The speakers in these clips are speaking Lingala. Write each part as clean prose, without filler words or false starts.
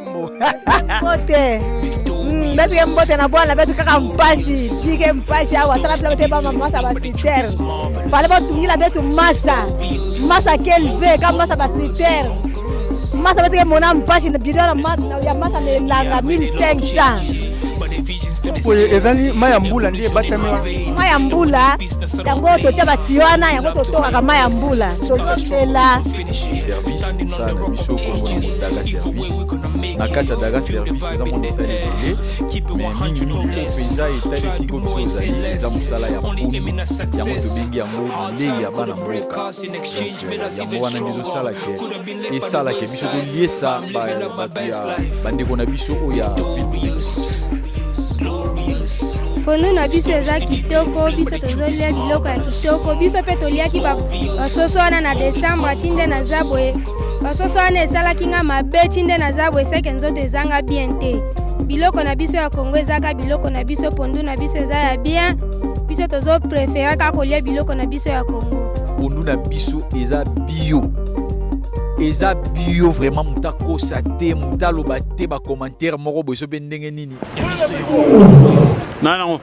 Mbote. Betu ke mbote na bwana betu kaka mpasi tike mpasi awa tala bila bete bama masa ba citerne fale batungila betu masa masa kelve ka masa ba citerne masa betu ke mona mpasi na bidon ya masa na elanga 1500. Boye ezali mai ya mbula nde ebatami wana? Mai ya mbula yango totia batiyo wana, yango totongaka mai ya mbula tozomela. Service mosala na biso kombo na Daga Service. Na kati ya Daga Service toza mwa misala ebele, mais mingimingi oyo mpenza etali esika biso ozali eza mosala ya pondu, yango tobengi yango bilei ya bana mboka. Donc yango wana nde ezosala ke esala ke biso toliesa bato ya bandeko na biso oyo ya ville. Pondu na biso eza kitoko, biso tozolia biloko ya kitoko. Biso mpe toliaki basoso wana na décembre ti nde naza boye. Basoso wana esalaki nga mabe ti nde naza boye, seke nzoto ezanga bien te. Biloko na biso ya Kongo ezaka biloko na biso, pondu na biso eza ya bien. Biso tozopréférer kaka kolia biloko na biso ya Kongo. Pondu na biso eza bio, eza bio vraiment. Moto akosa te, moto aloba te bacommentaire moko boye so mpe ndenge nini. Na nango.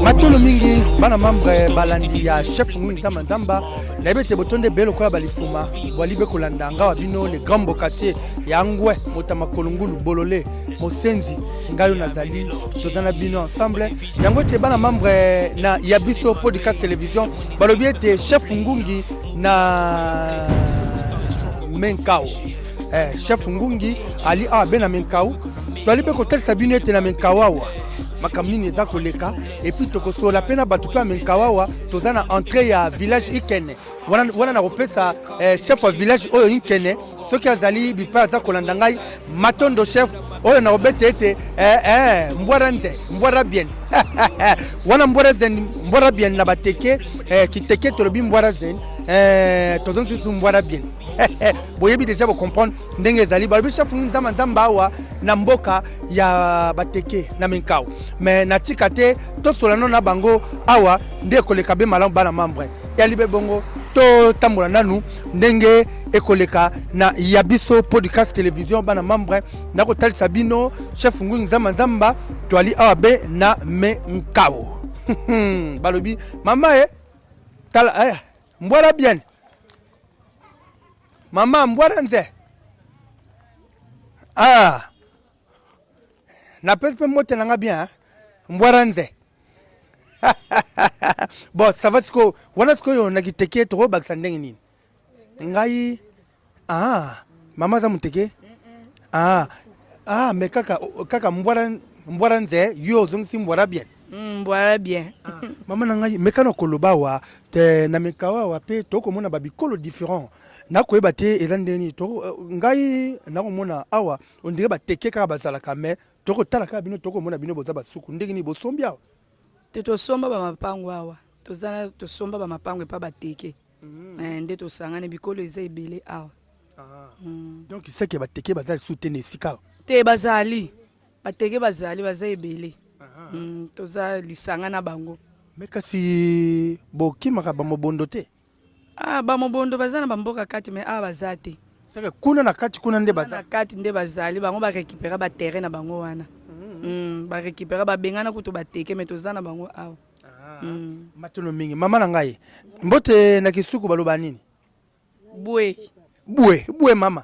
Matono mingi bana membre balandi ya chef Ngungi Nzamba Nzamba, nayebi ete botonde ebele lokola balifuma bwali be kolanda nga wa bino le grand mbokatier ya ngwe mota makolo ngulu bolole mosenzi. Ngai oyo nazali, toza na bino ensemble. Yango ete bana membre na ya biso podcast télévision balobi ete chef Ngungi na Menkao, chef Ngungi ali awa be na Menkau. Toali mpe kotalisa bino ete na Menkau awa makambo nini eza koleka, et puis tokosola mpe na bato mpe ya Menkau awa. Toza na entrée ya village Ikene wana, wana nakopesa chef ya village oyo Ikene, soki azali bipai aza kolanda ngai. Matondo chef oyo nakobeta ete mbwara nze mbwara bien wana, mbwara zen mbwara bien na bateke kiteke tolobi mbwara zen, toza lisusu mbwara bien. Boyebi déjà, bocomprendre ndenge ezali. Balobi chef Nzamba Nzamba awa na mboka ya bateke na Menkao, mais natika te tosola no na bango awa nde ekoleka be malamu. Bana membre yali be bongo, totambola nanu ndenge ekoleka na ya biso podcast télévision. Bana membre, nakotalisa bino chef Ngungi Nzamba Nzamba. Toali awa be na Menkao. Balobi mama e tala mbwara bien mama mbwara nze. Ah, napesi mpe mbote na nga bien hein? Mbwara nze. Bon, ça va. Sikoyo wana, sikoyo na kiteke tokobakisa ndenge nini? Ngai ah, mama aza moteke. Ah, mais kaka kaka mbwara mbwara nze, yo ozongisi mbwara bien. Mbwara bien. Ah, mama na ngai, mekana koloba awa te na Mekawa awa mpe tokomona babikolo différent. Nakoyeba te eza ndenge nini. Ngai nakomona awa on dirait bateke kaka bazalaka, mais tokotala kaka bino, tokomona bino boza basuku. Ndenge nini bosombi awa? Te, tosomba bamapango awa. Toza tosomba bamapango epa bateke. Nde tosangani, bikolo eza ebele awa. Donc seke bateke baza lisusu te na esika awa? Te, bazali. Bateke bazali, baza ebele. Toza lisanga na bango. Mais kasi bokimaka bamobondo te? Ah, bamobondo baza na bamboka kati, mais awa baza te. Seke kuna na kati kuna nde baza? Na kati nde bazali. Bango barécupéra baterrain na bango wana. Barécupéra, babengana kutu bateke, mais toza na bango awa. Matono mingi mama na ngai. Mbote. Na kisuku baloba nini? Bwe. Bwe bwe mama.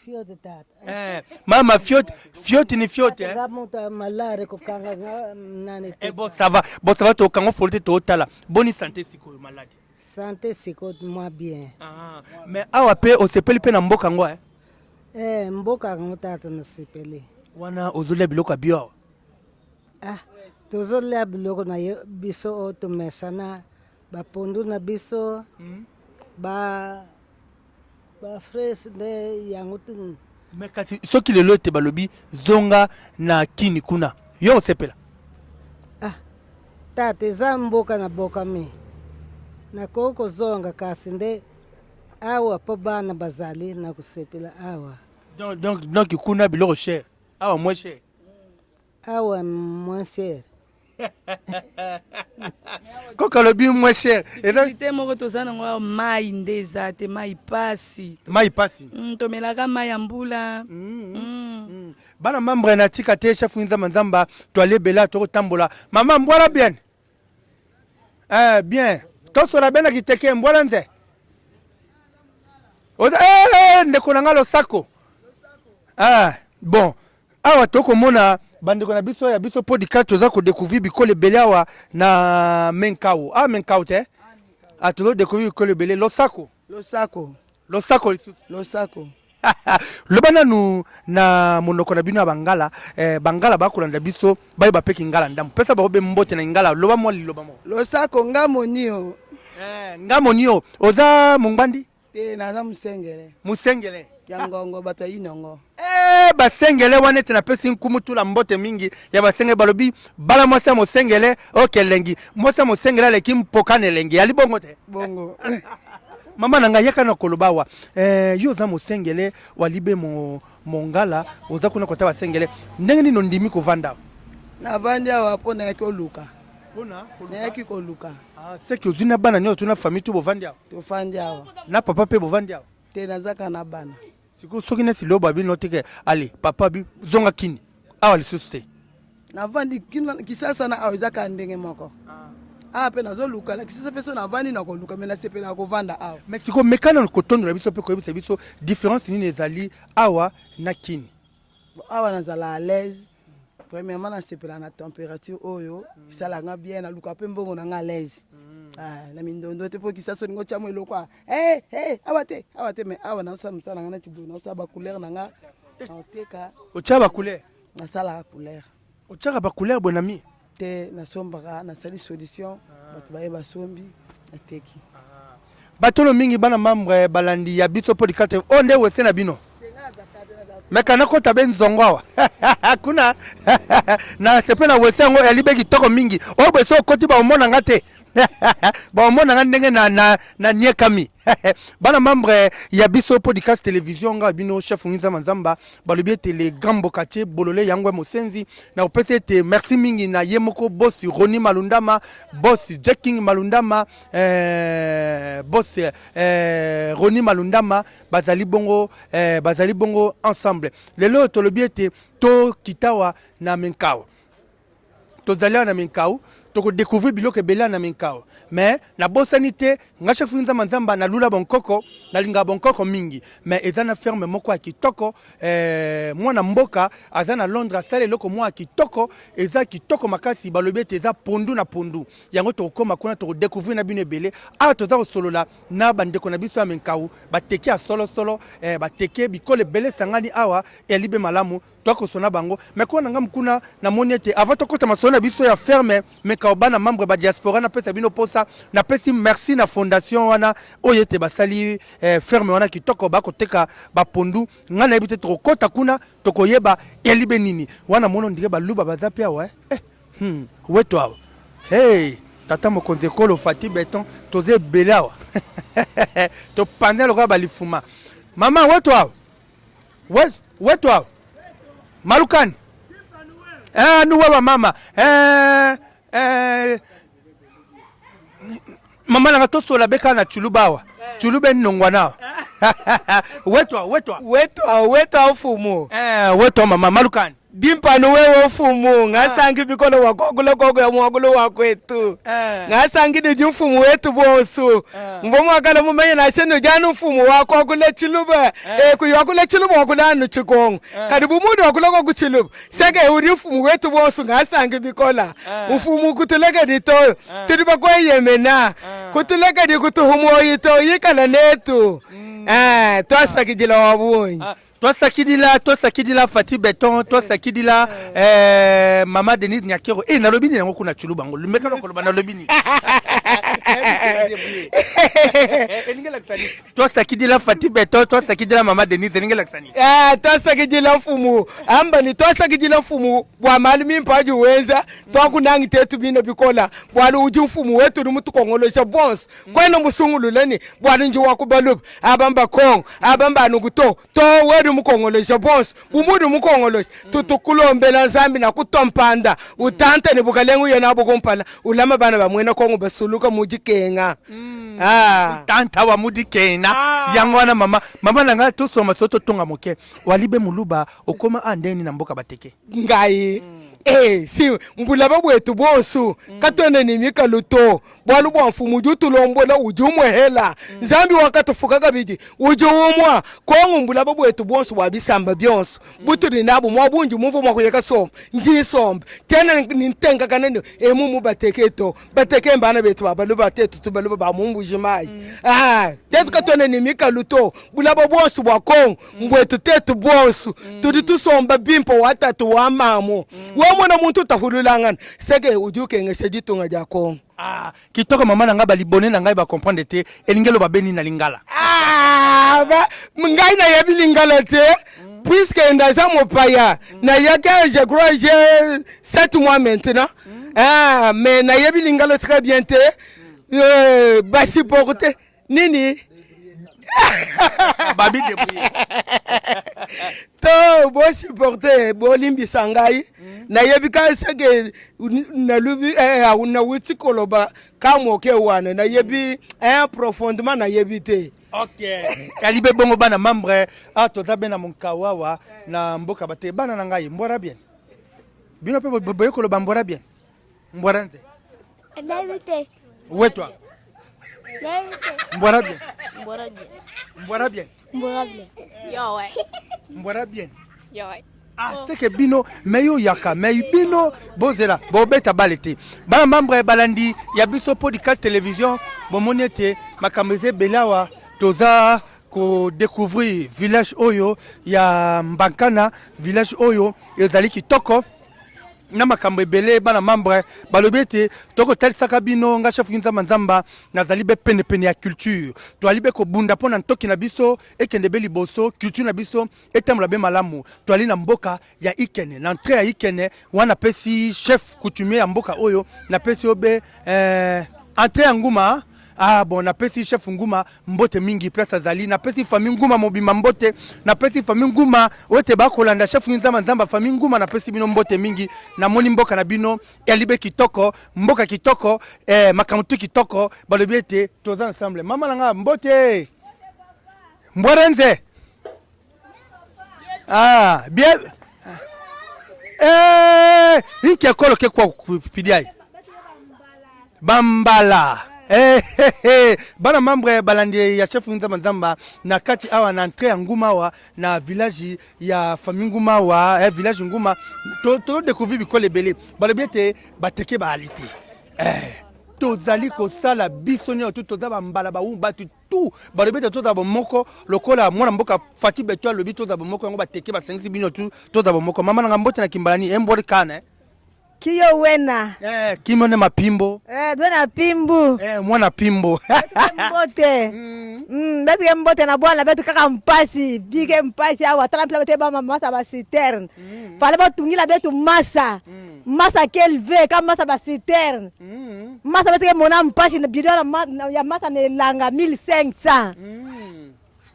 Fiote tata. Mama fiote, fiote ni fiote, eh? Moto malare kokanga nga nani te. Bon, ça va. Bon, ça va, tokango folo te. Totala boni santé sikoyo, maladi? Santé sikoyo mwa bien. Ah, mais awa mpe osepeli mpe na mboka yango, eh? Mboka yango tata, nasepeli. Wana ozolia biloko ya bio awa? Ah, tozolia biloko na yo biso oyo tomesana, bapondu na biso, ba bafraise nde yango te. Mais kasi soki lelo ete balobi zonga na kini kuna, yo osepela? Ah tata, eza mboka na bokami, nakoki kozonga, kasi nde awa mpo bana bazali na kosepela awa. Donc kuna biloko cher, awa moins cher? Awa moins cher. Koko alobi moins cher. Difficulté moko toza nango awa, mai nde eza te, mai pasi. Mai pasi. Tomelaka mai ya mbula. Bana membre na tika te chef Nzamba Nzamba toalebela tokotambola. Mama mbwala bien. Eh bien. Tosola bena kiteke mbwala nze. Oza eh, ndeko na nga losako. Ah bon. Awa tokomona bandeko na biso ya biso podcast toza kodécouvrir bikolo ebele awa na Menkao. Ah Menkao te? Ah tozo découvrir bikolo ebele losako. Losako. Losako lisusu. Losako. Loba nanu na monoko na bino ya bangala, eh, bangala bakolanda biso bayeba mpe kingala ndambo. Pesa bango be mbote na ingala, loba mwa liloba moko. Losako nga monio. Eh, nga monio. Oza mongbandi? Te, naza musengele. Musengele. Ya ngongo bato ya inongo. Eh, basengele wana ete napesi nkumu tula mbote mingi ya basengele balobi bala mwasi ya mosengele oke elengi mwasi ya mosengele aleki mpoka na elengi ali bongo te bongo. Mama na ngai yaka na koloba awa eh, yo oza mosengele walibe mo, mongala oza kuna kota basengele ndenge nini ondimi kovanda awa? Navandi awa mpo nayaki koluka. Nayaki koluka. Ah, seki ozwi na bana nyonso na famille tu bovandi awa? Tofandi awa. Na papa mpe bovandi awa? Te, nazaka na bana. Sikoyo soki nesi lobo bino teke ale papa bi zonga kini awa lisusu te. Navandi Kisasa na awa eza kaka ndenge moko. Awa mpe nazoluka na Kisasa mpe so navandi na koluka me nasepelaka kovanda awa. Mais sikoyo mekana kotondola biso mpe koyebisa biso différence nini ezali awa na kini. Awa nazala à l'aise. Premièrement nasepela na température oyo esalaka bien, naluka mpe mbongo na nga à l'aise. Ah, na mindondo te mpo Kisasa olingi otya mo eloko awa hey, awa te awa te, mais awa naosala mosala na nga neti boye, naosala bacouleur na nga naoteka. Otya bacouleur? Nasalaka couleur. Otyaka bacouleur boye na mi? Te, nasombaka, nasali solution, bato baye basombi, nateki. Batolo mingi bana membre balandi ya biso podcast oyo nde wese na bino. Meka nakota be nzongo awa kuna na sepe na wese yango elibe kitoko mingi oyo boye so okoti baomona nga te baomona nga ndenge na, na, na niekami. Bana membre ya biso podcast télévision nga bino chef Nzamba Nzamba balobi ete le grand mbokatier bolole yango ya mosenzi na kopesa ete merci mingi na ye moko boss Roni Malundama, boss Jack King Malundama, boss Roni Malundama bazali bongo, bazali bongo ensemble. Lelo tolobi ete to kitawa na Menkao. Tozali awa na Menkao, tokodécouvrir biloko ebele na Menkao. Mais nabosani te nga chef Nzamba Nzamba nalula bonkoko, nalinga bonkoko mingi. Mais eza na ferme moko ya kitoko, mwana mboka aza na Londres asala eloko moko ya kitoko, eza kitoko makasi balobi ete eza pondu na pondu. Yango tokokoma kuna tokodécouvrir na bino ebele. Awa toza kosolola na bandeko na biso ya Menkao, bateke ya solo solo, bateke bikolo ebele esangani awa elibe malamu twakosona bango. Mais kuna na ngambu kuna namoni ete avant tokota masolo na biso ya ferme Menkao, bana membre ba diaspora napesa bino posa, napesi merci na fondation wana oyo ete basali ferme wana kitoko bakoteka bapondu. Ngai nayebi te tokokota kuna tokoyeba elibe nini wana mono ndike baluba baza pe awa, weto awa. Hey, tata mokonzi ekolo Fati Beton, toza ebele awa. Topanza lokola balifuma. Mama weto awa. Weto awa. Malukani. Nuwe wa mama. Mama nanga tosola beka na chuluba awa. Chulube nongwa na. Weto weto. Weto weto mfumu. Weto mama malukani. Bimpano wewe mfumu ngasangi bikolo wakokula koko ya mwakulu wakwetu. Ngasangi ndi mfumu wetu bonso. Mvomo akala mumenye na sheno janu mfumu wakokula chiluba. Kuyakula chiluba wakula anu chikongo. Karibu mundu wakula koko chiluba. Seke uri mfumu wetu bonso ngasangi bikola. Mfumu kutuleka dito. Tuli bakweyemena. Kutuleka di kutuhumoyi to yikala netu. Twasakidila wabunyi. Twasakidila, twasakidila Fati Beton, twasakidila Mama Denise Nyakero. Nalobi nini yango kuna chulu bango? Lumeka lokolo nalobi nini? Twasakidila Fati Beton, twasakidila Mama Denise, elingi elakisa nini? Twasakidila mfumu. Amba ni twasakidila mfumu bwa mali mimpaji wenza, twakunangi tetu bino bikola. Bwali uji mfumu wetu ni mutukongolosha bonso. Kwena musungululeni bwali nji wa kubaluba. Abamba Kongo, abamba nukuto. To wedu udi mukongoloja bonso bu mudi mukongoloja tutukulombela nzambi na kutua mpanda utanta ne bukalenga uye nabo kumpala ulama bana ba muena kongo basuluka mu dikenga Ah. tanta wa mudikena yango wana mama mama na ngai tosoma so totonga moke walibe moluba okoma a ndeni na mboka bateke ngai eh si mbulaba bwetu bonso katuena ne mikalu to bualu bua mfumu udi utulombola udi umuhela nzambi wakatufuka kabidi udi umua kongo mbulaba buetu buonso bua bisamba bionso butudi nabu mua bungi mumvua mua kuya kasomba ndi nsomba tshiena ntenkakana ne emu mu bateke to bateke mbana betu ba baluba tetu tubaluba ba mu mbuji mayi ah tetu katuena ne mikalu to bulaba buonso bua kongo mbuetu tetu buonso tudi tusomba bimpe wa tatu wa mamu wamona muntu utahululangana seke udi ukengesha ditunga dia kongo Ah, kitoko mama na ngai balibone na ngai bacomprendre te elingi eloba beni na lingala Ah, ba, ngai nayebi lingala te puisque naza mopaya nayaki je crois j'ai 7 mois maintenant ah, mais nayebi lingala très bien te euh, basupporte nini babi debrouille to bosupporte bolimbisa ngai nayebi ka seke nalubi eh, nawuti koloba ka moke wana nayebi eh, profondement nayebi te ok kalibe bongo bana membre ah toza be na monkau awa na mboka bate bana na ngai mbwara bien bino mpe boye koloba mbwara bien mbwara nze Nayebi te. wetwa Nayebi te. mbwara bien Mbora bien. mbwara bien Mbora bien. Yo ouais. mbwara bien Yo ouais. Ah, seke bino me yo yaka me bino bozela bobeta bale te bana membre balandi ya biso podcast télévision bomoni ete makambo eza ebele awa toza kodécouvrir village oyo ya mbankana village oyo ezali kitoko na makambo ebele bana membre balobi ete tokotalisaka bino nga chef nzamba nzamba nazali be penepene ya culture toali be kobunda mpo na ntoki na biso ekende be liboso culture na biso etambola be malamu toali na mboka ya ikene na entrée ya ikene wana napesi chef coutumier ya mboka oyo napesi yo be eh, entrée ya nguma ah bon napesi chef nguma mbote mingi place azali napesi famille nguma mobimba mbote napesi famille nguma oyo te bakolanda chef nzamba nzamba famille nguma napesi bino mbote mingi namoni mboka na bino elibe kitoko mboka kitoko eh, makambo tu kitoko balobi ete toza ensemble mama na nga mbote mbwarenze ah bien eh inkekolo ke kwa kupidiai bambala Eh, eh, eh. bana membre balandi ya chef nzamba nzamba na kati awa na entrée ya nguma awa na village ya famille nguma awa eh, village nguma to, to découvrir bikolo ebele balobi ete bateke baali te eh, tozali kosala biso nyonso tu toza bambala bawu bato tout balobi ete tozala bomoko lokola mwana mboka Fatshi Beto alobi tozala bomoko yango bateke basangisi bino tu tozala bomoko mama nanga mbote na kimbalani embori kana eh. Kiyo wena. Eh, kimo ne mapimbo. Eh, dwe na pimbu. Eh, mwana pimbo. Mbote. Mm, betu ke mbote na bwana betu kaka mpasi, bike mpasi awa tala mpila bete ba mama masa ba citerne. Fale batungila betu masa. Masa kelve ka masa ba citerne. Masa betu ke mona mpasi na bidon na ma- na- ya masa na elanga 1500.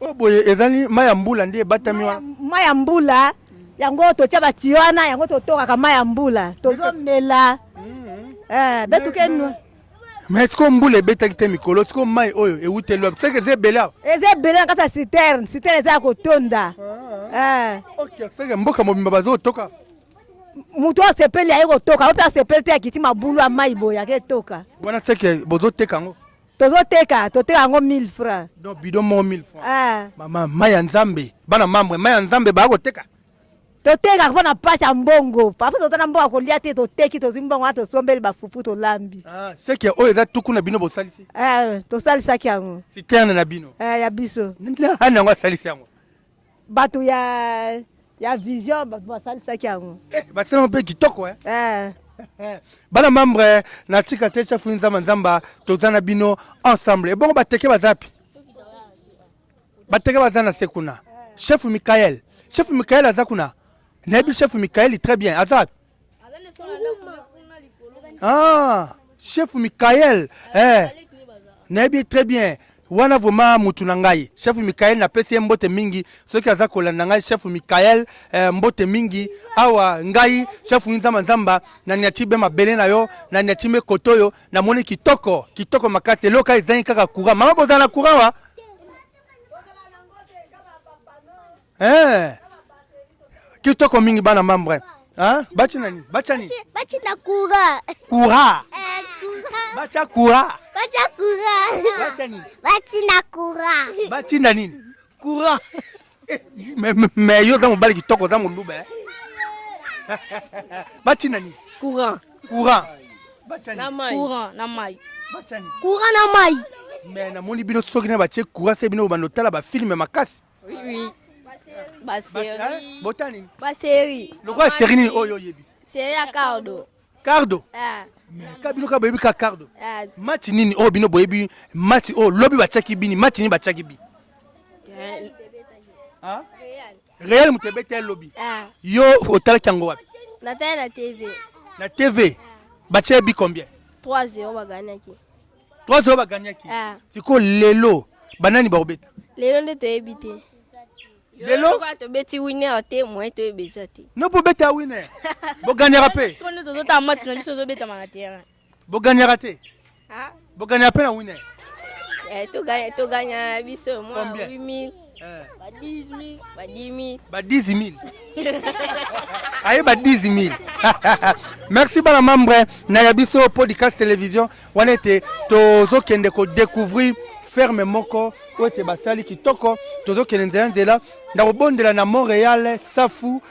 Oyo boye ezali mai ya mbula nde ebatami wana. Mai ya mbula yango totia batiyo wana yango totokaka mai ya mbula tozomela. Eh, betu ke nu- Mais sikoyo mbula ebetaki te mikolo sikoyo mai oyo ewuteli wapi? Seke eza ebele awa. Eza ebele na kati ya citerne, citerne eza ya kotonda. Eh. Ok, seke mboka mobimba bazotoka. Moto asepeli aye kotoka, oyo mpe asepeli te akiti mabulu ya mai boye ake toka. Wana seke bozoteka yango. Tozoteka, toteka yango 1000 francs. Donc bidon moko 1000 francs. Eh. Mama mai ya Nzambe, bana mambre mai ya Nzambe bakoteka. Toteka mpo na mpasi ya mbongo. Papa toza na mbongo ya kolia te, toteki tozwi mbongo wana tosombeli bafufu tolambi. Ah, seke oyo eza tuku na bino bosalisi. Eh, tosalisaki yango. Citerne na bino. Eh, ya biso. Nani yango asalisi yango? Bato ya ya vision bato basalisaki yango. Eh, basala mpe kitoko eh. Eh. Bana membre na tika te chef nzamba nzamba toza na bino ensemble. Ebongo bateke baza wapi? Bateke baza na se kuna. Chef Michael. Chef Michael aza kuna. Nayebi chef Michael très bien. Aza wapi? Ah, chef Michael. Eh. Nayebi très bien. Wana vraiment mutu na ngai chef Michael, napesi ye mbote mingi soki aza kolanda ngai. Chef Michael, mbote mingi. Awa ngai chef Nzamba Nzamba na niati be mabele na yo na niati me koto oyo namoni kitoko kitoko makasi. Eloko ezangi kaka courant. Mama, bozala na courant wa kitoko mingi bana membre. Hein? Bachi nani? Bacha nini? Bachi na courant. Courant. Eh, courant. Bacha courant. Bacha courant. Bacha nini? Bachi na courant. Bachi na nini? Courant. Eh, mais yo za mobali kitoko za moluba eh. Bachi na nini? Courant. Courant. Bacha nini? Na mai. Courant na mai. Bacha nini? Courant na mai. Mais namoni bino soki na batie courant se bino bando tala ba film makasi. Oui oui. Ba série. Bota nini? Ba série. Lokola série nini oyo oyebi? Série ya Cardo. Cardo. Ah. Mais ka bino ka boyebi ka Cardo. Ah. Match nini oyo bino boyebi match oyo lobi batiaki bini match nini batiaki bi? Ah? Real moto ebeta ye lobi. Ah. Yo otalaki yango wapi? Natali na TV. Na TV. Batia bi combien? 3-0 baganaki. 3-0 baganyaki. Ah. Sikoyo lelo banani bakobeta? Lelo nde toyebi te. Lelo tobeti winner te, moyen toyeba eza te. No bobeta winner. Boganyaka pe. Sikoyo nde tozotala match na biso ezobetama na terrain. Boganyaka te. Boganyaka pe na winner. Eh, toganya biso mwa Combien? 8000, Eh. Ba 10 000. ba 10 000. Ba 10 000. Aye ba 10 000. Merci bana membre na ya biso podcast télévision wana ete tozokende ko découvrir ferme moko oyo ete basali kitoko. Tozokende nzela nzela na kobondela na Montréal Safu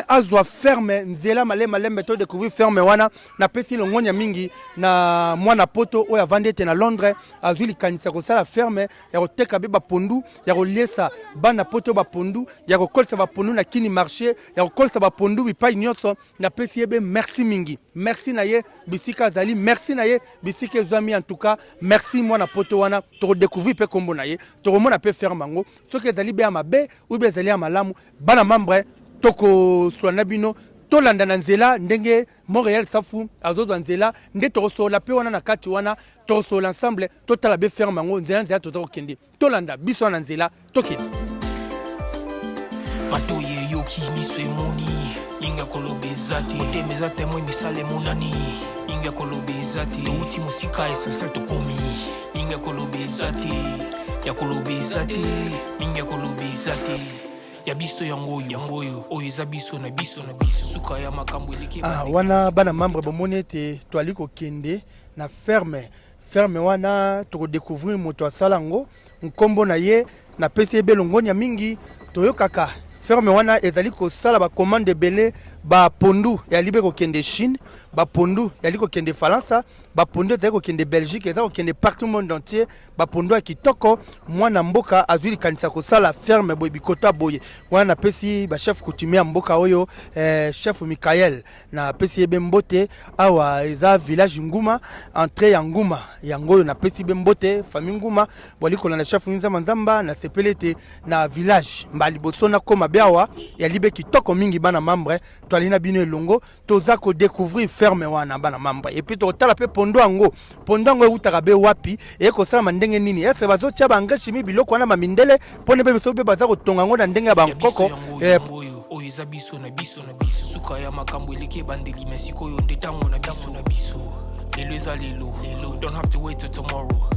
azwa ferme nzela malembe malembe to découvrir ferme wana. Napesi longonya mingi na mwana poto oyo avandi ete na Londres, azwi likanisi ya kosala ferme ya koteka be bapondu, ya koliesa bana poto bapondu, ya kokolisa bapondu na kini marché, ya kokolisa bapondu bipai nyonso. Napesi ye be merci mingi, merci na ye bisika azali, merci na ye bisika ezwami. En tout cas merci mwana poto wana. Tokodécouvrir mpe nkombo na ye, tokomona mpe ferme yango soki ezali be ya mabe ou be ezali ya malamu. Bana membre, tokoswana na bino, tolanda na nzela ndenge Montréal Safu azozwa nzela nde tokosola mpe wana na kati wana tokosola ensemble, totala be ferme yango nzela nzela toza kokende. Tolanda biso wana na nzela tokende. Matoyi eyoki, miso emoni, mingi ya koloba eza te. Motema eza témoin, misala emonani, mingi ya koloba eza te. Touti mosika, essentiel tokomi, mingi ya koloba eza te, ya koloba eza te, mingi ya koloba eza te. Ya biso yango oyo, yango oyo, oyo eza biso na biso na biso. Suka ya makambo eleki. Ah, wana bana membre bomoni ete toali kokende na ferme. Ferme wana tokodécouvrir moto asala yango, nkombo na ye. Napesi ye be longonya mingi. Toyokaka ferme wana ezali kosala bacommande ebele. Bapondu eyali be kokende Chine, bapondu eyali kokende Falansa, bapondu ezali kokende Belgique, eza kokende partout monde entier, bapondu ya kitoko. Mwana mboka azwi likanisi ya kosala ferme boye bikota boye wana. Napesi bachef coutumier ya mboka oyo, chef Michael, napesi ye be mbote. Awa eza village Nguma, entrée ya Nguma yango oyo. Napesi be mbote famille Nguma bwali kolanda chef Nzamba Nzamba. Nasepeli ete na village mba liboso nakóma be awa yali be kitoko mingi. Bana membre, toali na bino elongo, toza kodécouvrir ferme wana bana membre, et puis tokotala mpe pondo yango. Pondo yango eutaka be wapi? Eye kosalama ndenge nini? Efe bazotia baengrais chimie biloko wana bamindele mpona mpe biso mpe baza kotonga yango na ndenge ya Ya biso bankoko. yango oyo, yango oyo, oyo eza biso na biso na biso. Suka ya makambo eleki ebandeli, me sikoyo nde ntango na biso na biso. Lelo eza lelo lelo, don't have to wait till tomorrow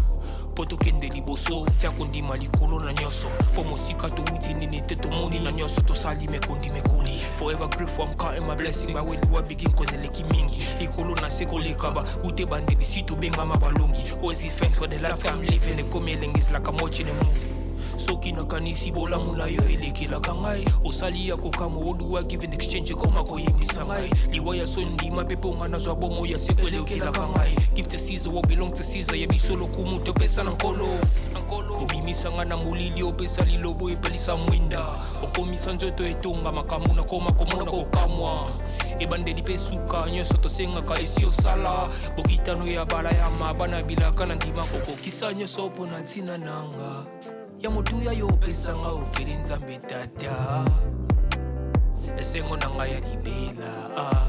mpo tokende liboso. Tia kondima likolo na nyonso, mpo mosika towuti nini te, tomoni na nyonso tosali mekondi mekoli. Forever grateful, I'm counting my blessing by where do I begin, cause eleki mingi likolo na se koleka ba ute bandeli si tobengama balongi. Always give thanks for the life I'm living. Ekomi elengi, it's like I'm watching a movie. Soki nakanisi bolamu na yo elekelaka ngai, osali ya kokamwa. Oduwa give in exchange ekoma koyebisa ngai liwa ya so ndima mpe mponga nazwa bomo ya seko elekelaka ngai. Give to Caesar what belong to Caesar. Ya biso lokumu topesa na Nkolo. Obimisa ngai na molili, opesa lilobo epelisa mwinda, okomisa nzoto etonga makambo nakoma komona kokamwa. Ebandeli mpe suka nyonso tosengaka esi osala. Bokitano ya bala ya mabana bilaka na ndima kokokisa nyonso mpo na ntina nanga ya motuya yo opesanga ofeli. Nzambe Tata, esengo na ngai ya libela, ah.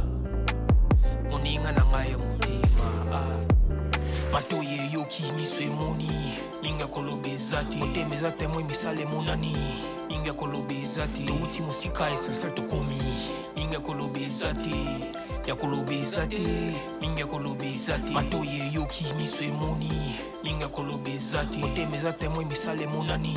Moninga na ngai ya motema, ah. Matoyi eyoki, miso emoni, mingi ya koloba eza te. Motema eza temoin, misala emonani, mingi ya koloba eza te. Towuti mosika, essentiel tokomi, mingi ya koloba eza te. Ya koloba eza te, mingi ya koloba eza te. Matoyi eyoki, miso emoni, mingi ya koloba eza te. Motema eza temoin, misala emonani,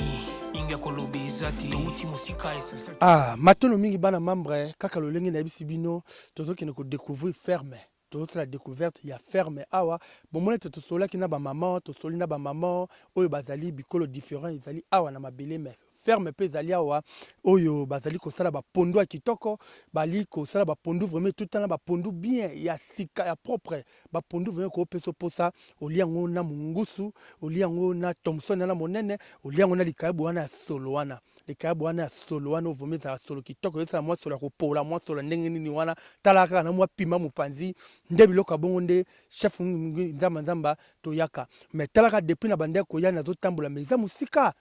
mingi ya koloba eza te. Towuti mosika, essentiel. Ah, matono mingi bana membre, kaka lolenge nayebisi bino, tozokende ko decouvrir ferme. Tozosala decouverte ya ferme awa. Bomoni ete tosololaki na ba maman, tosoli na ba maman oyo bazali bikolo different ezali awa na mabele mais ferme pe ezali awa oyo bazali kosala ba pondu ya kitoko, bali kosala ba pondu vraiment etutana ba pondu bien ya sika ya propre, ba pondu vraiment ekoki kopesa yo posa olia yango na mungusu, olia yango na thomson wana monene, olia yango na likayabu wana ya solo wana. Likayabu wana ya solo wana ovomi ezalaka solo kitoko ezosala mwa solo ya kopola mwa solo ya ndenge nini wana tala kaka na mwa pima mopanzi nde biloko ya bongo nde chef nzamba nzamba toyaka mais tala kaka depuis na banda koya nazotambola mais eza mosika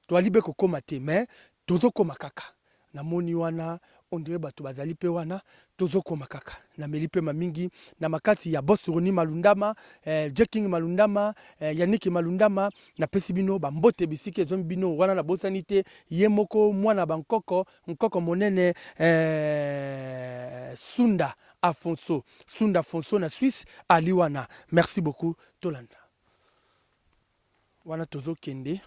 toali be kokoma te mais tozokoma kaka namoni wana on dirait bato bazali mpe wana tozokoma kaka nameli pema mingi na makasi ya boss Roni Malundama eh, Jeking Malundama eh, Yannick Malundama napesi bino bambote bisika ezomi bino wana nabosani te ye moko mwana bankoko nkoko monene eh, Sunda Afonso Sunda Afonso na Suisse ali wana merci beaucoup tolanda Wana tozokende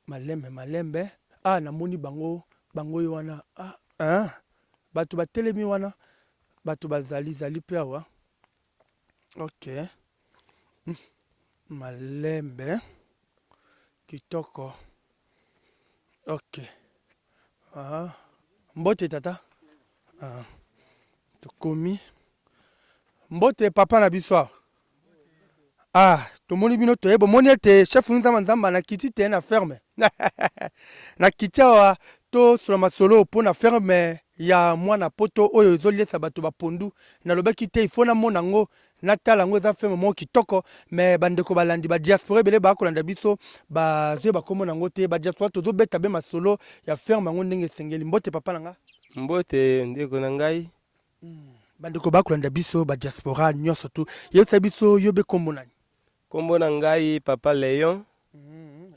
malembe malembe ah namoni bango bango ye wana ah hein bato batelemi wana bato bazali zali pe awa ok hmm. Malembe kitoko ok ah. Mbote tata ah. Tokomi mbote papa na biso awa Ah, tomoni bino toye bomoni ete chef nzamba nzamba na kiti te na ferme na kiti awa tosola masolo mpo na ferme ya mwana poto oyo ezoliesa bato bapondu nalobaki te ifo namona yango natala yango eza ferme moko kitoko me bandeko balandi badiaspora ebele bakolanda biso bazwi bakomona yango te badiaspora tozobeta be masolo ya ferme yango ndenge esengeli mbote papa na nga mbote ndeko na ngai Bandeko bakolanda biso ba diaspora nyonso tu yebisa biso yo be kombo nani? Kombo na ngai papa Leon.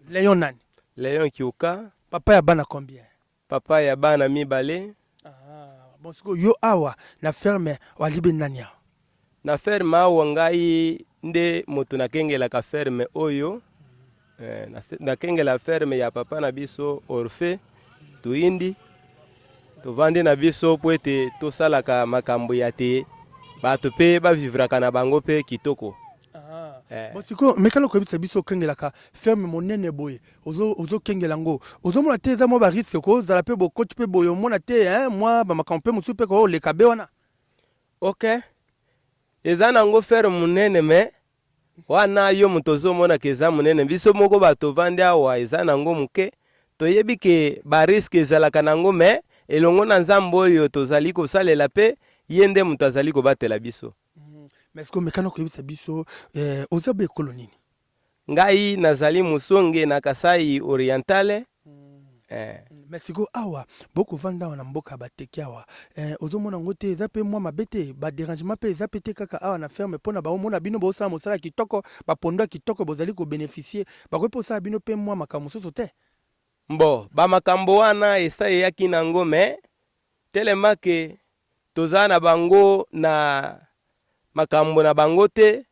Leon nani? Leon Kioka. Papa ya bana combien? Papa ya bana mibale. Ah, bon sikoyo yo awa na ferme wali be nani awa? Na ferme awa ngai nde moto nakengelaka ferme oyo. Eh, nakengela ferme ya papa na biso Orphe Tuindi. Tovandi na biso mpo ete tosalaka makambo ya te bato mpe bavivraka na bango mpe kitoko. Ah. Eh. Bon sikoyo mekana koyebisa biso okengelaka ferme monene boye ozokengela yango ozomona te eza mwa bariske kozala mpe bokoti mpe boye omona te mwa bamakambo mpe mosusu mpe koleka be wana. Ok eza nango ferme monene me Wana yo moto ozo mona ke eza munene biso moko bato tovandi awa eza nango muke toyebi ke ba risque ezalaka nango mais elongo na nzambe oyo tozali kosalela pe ye nde moto azali kobatela biso. Mais sikoyo mekana koyebisa biso eh, oza ba ekolo nini? Ngai nazali musonge na Kasai orientale Eh. Mais sikoyo awa bokovanda awa na mboka ya bateke awa eh, ozomona yango te eza pe mwa mabe te ba derangement pe eza pe te kaka awa na ferme mpo na baomona bino bosala mosala kitoko bapondo ya kitoko bozali kobeneficie bakoki mpe osala bino pe mwa makambo mosusu te? Mbo ba makambo wana esa eyaki nango mais telema ke toza na bango na makambo na bango te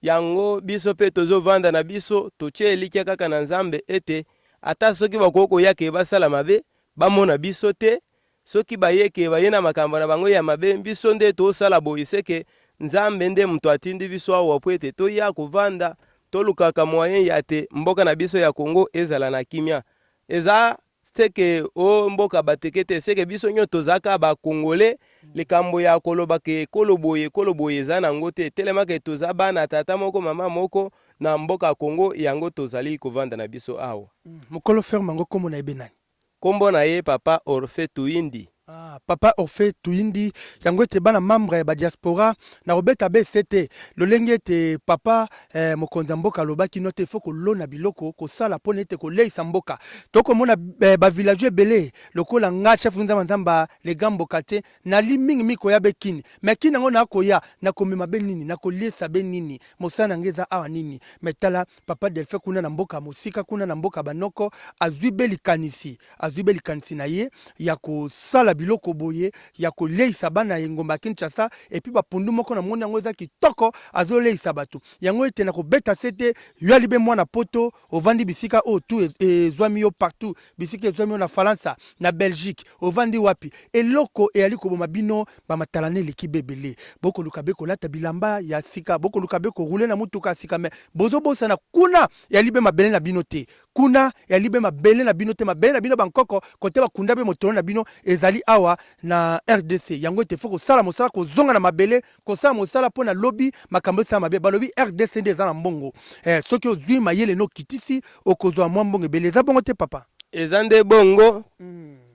Yango biso pe tozo vanda na biso totie elikya kaka na Nzambe ete ata soki bakoki koya ke basala mabe bamona biso te, soki baye ke baye na makambo na bango ya mabe biso nde tosala boye seke Nzambe nde moto atindi biso awa po ete toya kovanda tolukaka moyen ya te mboka na biso ya Congo ezala na kimia. Eza seke o mboka bateke te seke biso nyo tozaka ba congolais likambo ya koloba ke ekolo boye ekolo boye eza nango te telema ke toza bana tata moko mama moko na mboka Congo yango tozali kovanda na biso awa. Mokolo ferme yango kombo na ye be nani? Kombo na ye papa Orphe Tuindi. Ah, Ah, papa Orphe Tuyindi, yango ete bana membre ya ba diaspora na kobeta be sete lolenge ete papa eh, mokonzi ya mboka alobaki no te faut kolona biloko kosala pona ete koleisa mboka. Tokomona eh, ba villageois ebele lokola nga chef nzamba nzamba le grand mbokatier nali mingi mingi koya be kin mais kin yango nakoya nakomema be nini nakoliesa be nini mosala na nga eza awa nini mais tala papa Delphin kuna na mboka mosika kuna na mboka banoko azwi be likanisi Azwi be likanisi na ye ya kosala biloko boye ya koleisa bana ya engomba ya Kinshasa et puis ba pondu moko namoni yango eza kitoko azoleisa bato yango ete na kobeta sete yo ali be mwana poto ovandi bisika oyo tout ezwami yo partout bisika ezwami yo na Falansa na Belgique ovandi wapi eloko eyali koboma bino ba matalana eleki be ebele bokoluka be kolata bilamba ya sika bokoluka be ko rouler na motuka ya sika mais bozobosana kuna eyali be mabele na bino te Kuna eyali be mabele na bino te, mabele na bino bankoko kote bakunda be motolo na bino ezali awa na rdc. Yango ete faut kosala mosala, kozonga na mabele, kosala mosala mpo na lobi makambo esala mabe. Balobi rdc nde eza na mbongo. Eh, soki ozwi mayele no okitisi okozwa mwa mbongo ebele. Eza bongo te papa? Eza nde bongo,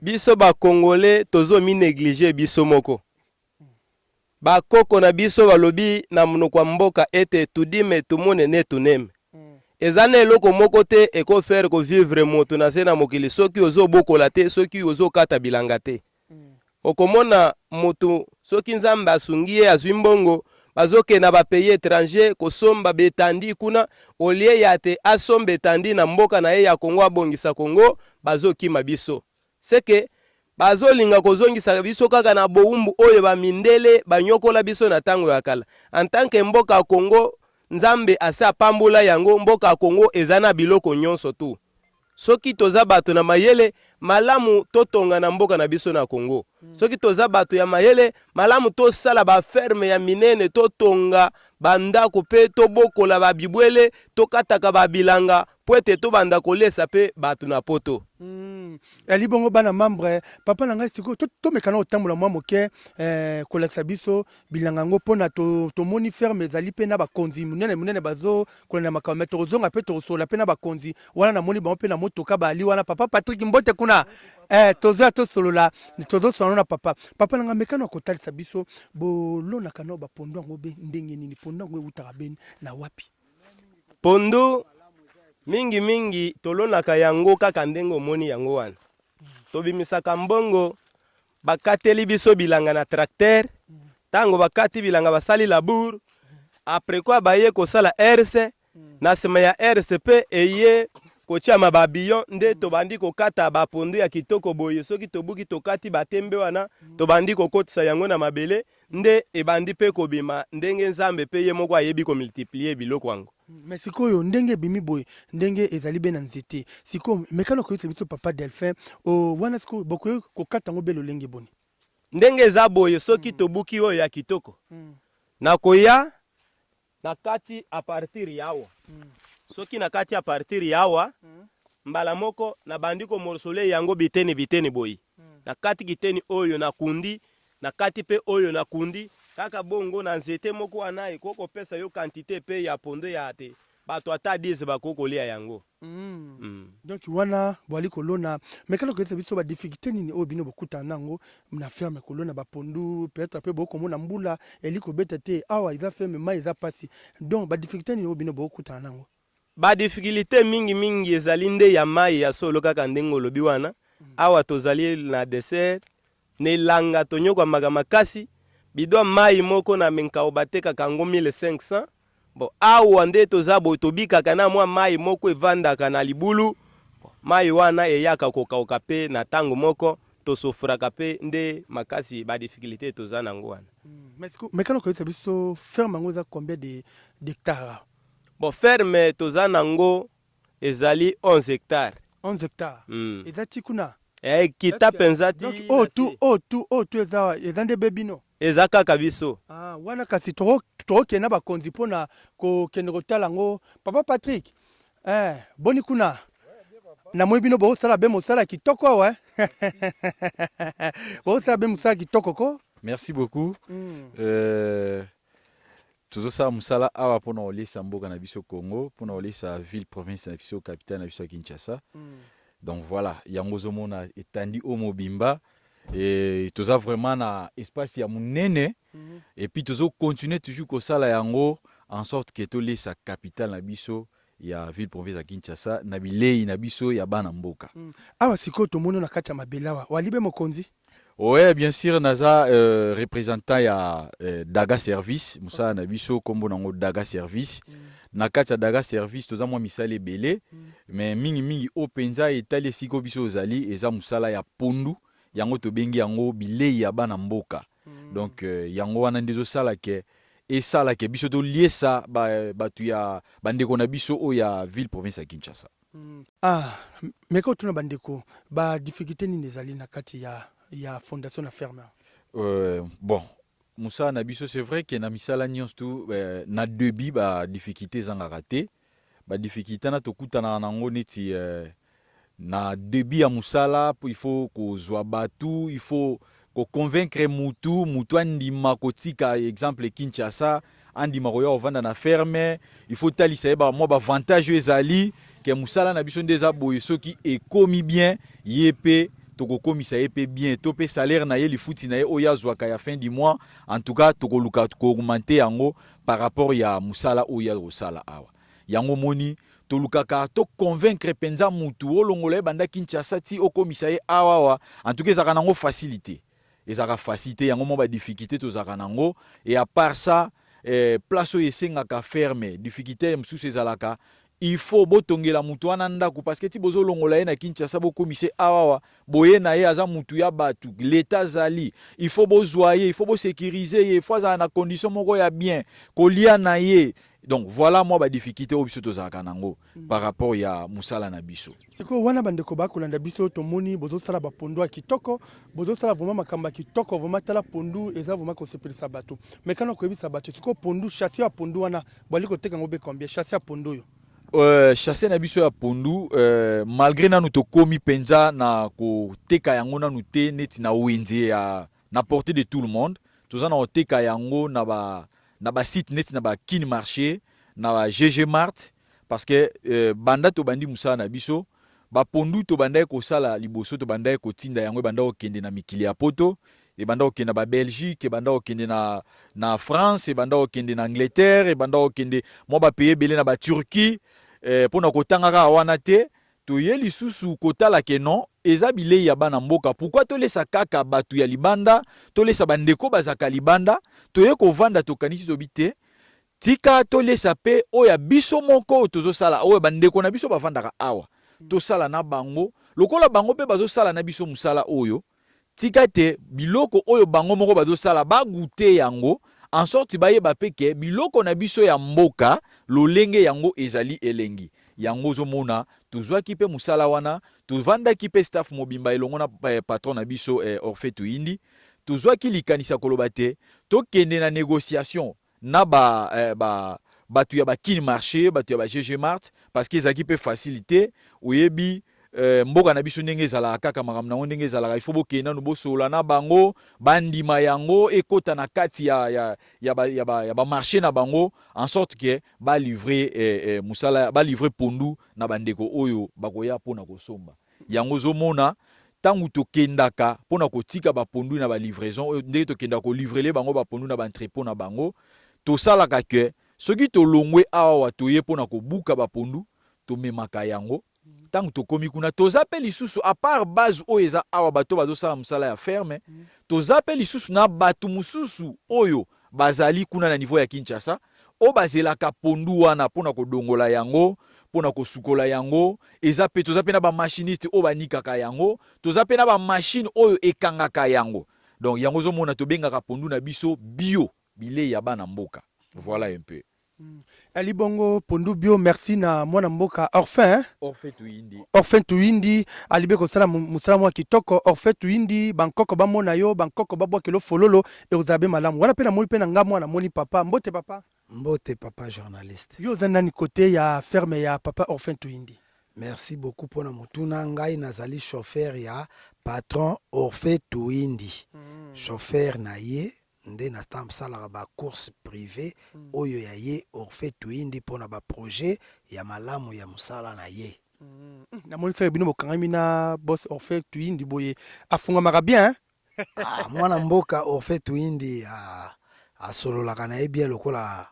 biso ba congolais tozo mi negliger biso moko. Ba koko na biso balobi na monoko ya mboka ete tudime tumune ne tuneme. Eza na eloko moko te eko faire ko vivre moto na se na mokili soki ozo bokola te, soki ozo kata bilanga te. Okomona moto soki Nzambe asungi ye azwi mbongo, bazo kende na ba pays etranger kosomba ba etandi kuna, au lieu ya te asomba etandi na mboka na ye ya Congo abongisa Congo, bazo kima biso. Ce que bazo linga kozongisa biso kaka na bowumbu oyo ba mindele ba nyokola biso na tango ya kala. En tant que mboka ya Congo Nzambe asi apambola yango, mboka ya Congo eza na biloko nyonso tout. Soki toza bato na mayele, malamu totonga na mboka na biso na Congo. Soki toza bato ya mayele, malamu tosala ba ferme ya minene, totonga ba ndako pe tobokola ba bibwele, tokataka ba bilanga po ete tobanda kolesa pe bato na poto. Ezali bongo bana membre papa na ngai sikoyo tomeka na kotambola mwa moke eh, kolakisa biso bilanga yango mpo na tomoni ferme ezali mpe na bakonzi monene monene bazo kolanda makambo me tokozonga mpe tokosolola mpe na bakonzi wana namoni bango mpe na motoka baali wana papa Patrick mbote kuna eh, tozoya tosolola tozosolola na papa papa na ngai mekano ya kotalisa biso bolonaka nao bapondo yango be ndenge nini pondo yango ewutaka be na wapi Pondu mingi mingi tolonaka yango kaka ndenge omoni yango wana. Tobimisaka mbongo, bakateli biso bilanga na tracteur. Tango bakati bilanga basali labour, après quoi baye kosala herse, na sima ya herse pe eye kotiama ba billon nde tobandi kokata ba pondu ya kitoko boye. Soki tobuki tokati ba tembe wana, tobandi kokotisa yango na mabele. Nde ebandi pe kobima ndenge Nzambe pe ye moko ayebi ko multiplier biloko yango. Mais sikoyo ndenge ebimi boye ndenge ezali be na nzete sikoyo meka na koyebisa biso papa Delphin oh wana sikoyo bokoki kokata yango be lolenge boni? Ndenge eza boye soki tobuki oyo ya kitoko nakoya Na kati a partir ya awa. Soki na kati a partir ya awa, mbala moko na bandi ko morceler yango biteni biteni boye. Na kati kiteni oyo na kundi, na kati pe oyo na kundi, kaka bongo na nzete moko wana ekoki kopesa yo quantite pe ya pondu ya te bato ata 10 bakoki kolia yango. Donc wana boali kolona mekana koyebisa biso ba difficulté nini oyo bino bokutana na yango na ferme kolona ba pondu peut-être pe bokomona mbula eli kobeta te awa eza ferme mai eza pasi donc ba difficulté nini oyo bino bokutana na yango? Ba difficulté mingi mingi ezali nde ya mai ya solo kaka ndenge olobi wana awa tozali na desert na elanga tonyokwamaka makasi bidon ya mai moko na Menkao batekaka yango 1500 Bon awa nde toza boye tobikaka na mwa mayi moko evandaka na libulu, mayi wana eyaka kokauka pe na tango moko to souffraka pe nde makasi ba difficultes toza nango wana. Mais sikoyo meka koyebisa biso ferme yango eza combien de d'hectares awa? Bon ferme toza nango ezali 11 hectares. 11 hectares? Eza ti kuna? Eh kita penza ti Donc oyo tout oyo tout oyo tout eza awa eza nde be bino? Eza kaka biso. Ah wana kasi toko tokokende na bakonzi pona kokende kotala yango papa Patrick eh boni kuna namoni bino bosala be mosala kitoko awa eh bosala be mosala kitoko ko. Merci beaucoup. Euh, tozosala mosala awa mpona kolesa mboka na biso Congo, mpona kolesa ville province na biso capitale na biso ya Kinshasa. Donc voilà, yango ozomona etandi oyo mobimba. Et toza vraiment na espace ya munene et puis tozo continuer toujours kosala yango en sorte que tolesa capitale na biso ya ville province ya Kinshasa na bilei na biso ya bana mboka. Awa sikoyo tomoni yo na kati ya mabele awa, wali be mokonzi? Ouais, bien sûr, naza representant ya Daga Service, mosala na biso kombo nango Daga Service. Na kati ya Daga Service toza mwa misala ebele, mais mingi mingi oyo penza etali esika oyo biso ozali eza mosala ya pondu, yango tobengi yango bilei ya bana mboka. Donc yango wana nde ezosala ke esala ke biso toliesa ba, bato ya bandeko na biso oyo ya ville province ya Kinshasa. Ah, meka otuna bandeko ba difficulté nini ezali na kati ya ya fondation na ferme awa? Bon, mosala na biso c'est vrai que na misala nyonso tu na debut ba difficulté ezangaka te. Ba difficulté wana tokutanaka na yango neti na debut ya mosala, il faut kozwa batu, il faut ko convaincre mutu, mutu andima kotika exemple Kinshasa, andima koya kovanda na ferme, il faut talisa ye ba mwa ba avantage oyo ezali ke mosala na biso nde eza boye, soki ekomi bien ye pe tokokomisa ye pe bien, to pe salaire na ye, lifuti na ye oyo azwaka ya fin du mois, en tout cas tokoluka ko augmenter yango par rapport ya mosala oyo ye akosala awa. Yango omoni tolukaka to convaincre penza mutu, olongola ye banda Kinshasa ti okomisa ye awa awa, en tout cas ezalaka nango facile te, ezalaka facile te, yango mwa ba difficultes tozalaka nango. Et à part ça, place oyo esengaka ferme, difficulte mosusu ezalaka il faut botongela mutu wana ndaku, parce que ti bozolongola ye na Kinshasa bokomisa ye awa awa, boye na ye aza mutu ya batu, l'etat azali, il faut bozwa ye, il faut bosécuriser ye, il faut azala na condition moko ya bien, kolia na ye. Donc voilà mwa ba difficultés oyo biso tozalaka nango par rapport ya mosala na biso. Sikoyo wana bandeko bakolanda biso, tomoni bozosala ba pondu ya kitoko, bozosala vraiment makambo ya kitoko vraiment. Tala pondu eza vraiment kosepelisa bato. Mais kana koyebisa bato sikoyo pondu, chassis ya pondu wana bwali koteka yango be combien chassis ya pondu oyo? Chassis na biso ya pondu, malgré nanu tokomi penza na koteka yango nanu te neti na wenze ya na portée de tout le monde, toza na koteka yango na ba na ba site neti na ba Kin Marché, na ba GG Mart, parce que banda tobandi mosala na biso, ba pondu tobandaki kosala liboso, tobandaki kotinda yango, ebanda kokende na mikili ya poto, ebanda kokende na ba Belgique, ebanda kokende na France, ebanda kokende na Angleterre, ebanda kokende mwa ba pays ebele na ba Turquie. Mpona kotanga kaka wana te, toye lisusu kotala ke non, eza bilei ya bana mboka, pourquoi tolesa kaka batu ya libanda, tolesa ba ndeko bazaka libanda, toye kovanda tokanisi tobi te, tika tolesa pe oyo ya biso moko oyo tozosala, oyo ba ndeko na biso bavandaka awa, tosala na bango lokola bango pe bazosala na biso mosala oyo, tika te biloko oyo bango moko bazosala ba goute yango, en sorte bayeba pe ke biloko na biso ya mboka lolenge yango ezali elengi. Yango ozomona tozwaki pe mosala wana, tovandaki pe staff mobimba elongo na patron na biso Orphe Tuyindi, tozwaki likanisi ya koloba te tokende na negociation na ba batu ya ba Kin Marche, batu ya ba GG Mart, parce que ezalaki pe facile te, oyebi mboka na biso ndenge ezalaka kaka makambo nango ndenge ezalaka, il faut bokende nanu bosolola na bango, bandima yango ekota na kati ya ba marche na bango, en sorte que ba livrer mosala, ba livrer pondu na bandeko oyo bakoya pona kosomba. Yango ozomona tangu tokendaka pona kotika ba pondu na ba livraison oyo, ndenge tokendaka ko livrele bango ba pondu na ba entrepot na bango, tosalaka que soki tolongwe awa toye pona kobuka ba pondu, tomemaka yango tangu tokomi kuna, toza pe lisusu à part base oyo eza awa bato bazosala mosala ya ferme, toza pe lisusu na bato mosusu oyo bazali kuna na niveau ya Kinshasa oyo bazelaka pondu wana pona kodongola yango, pona kosukola yango, eza pe toza pe na ba machiniste oyo banikaka yango, toza pe na ba machine oyo ekangaka yango. Donc yango ozomona tobengaka pondu na biso bio, bilei ya bana mboka. Voilà un peu. Ali bongo pondu bio, merci na mwana mboka Orphin, hein? Orphin Tuyindi. Orphin Tuyindi alibe kosala mosala mwa kitoko. Orphin Tuyindi, bankoko bamona yo, bankoko babwakelo fololo, ekozala be malamu. Wana pe namoni pe na nga mwana namoni papa. Mbote papa. Mbote papa journaliste. Yo oza nani kote ya ferme ya papa Orphin Tuyindi? Merci beaucoup pona motuna, ngai nazali chauffeur ya patron Orphe Tuyindi. Chauffeur na ye nde nasalaka ba courses privees oyo ya ye Orphe Tuyindi pona ba projets ya malamu ya mosala na ye. Namoni seke bino bokangami na boss Orphe Tuyindi boye afungamaka bien hein? Ah, mwana mboka Orphe Tuindi ah, asololaka na ye bien lokola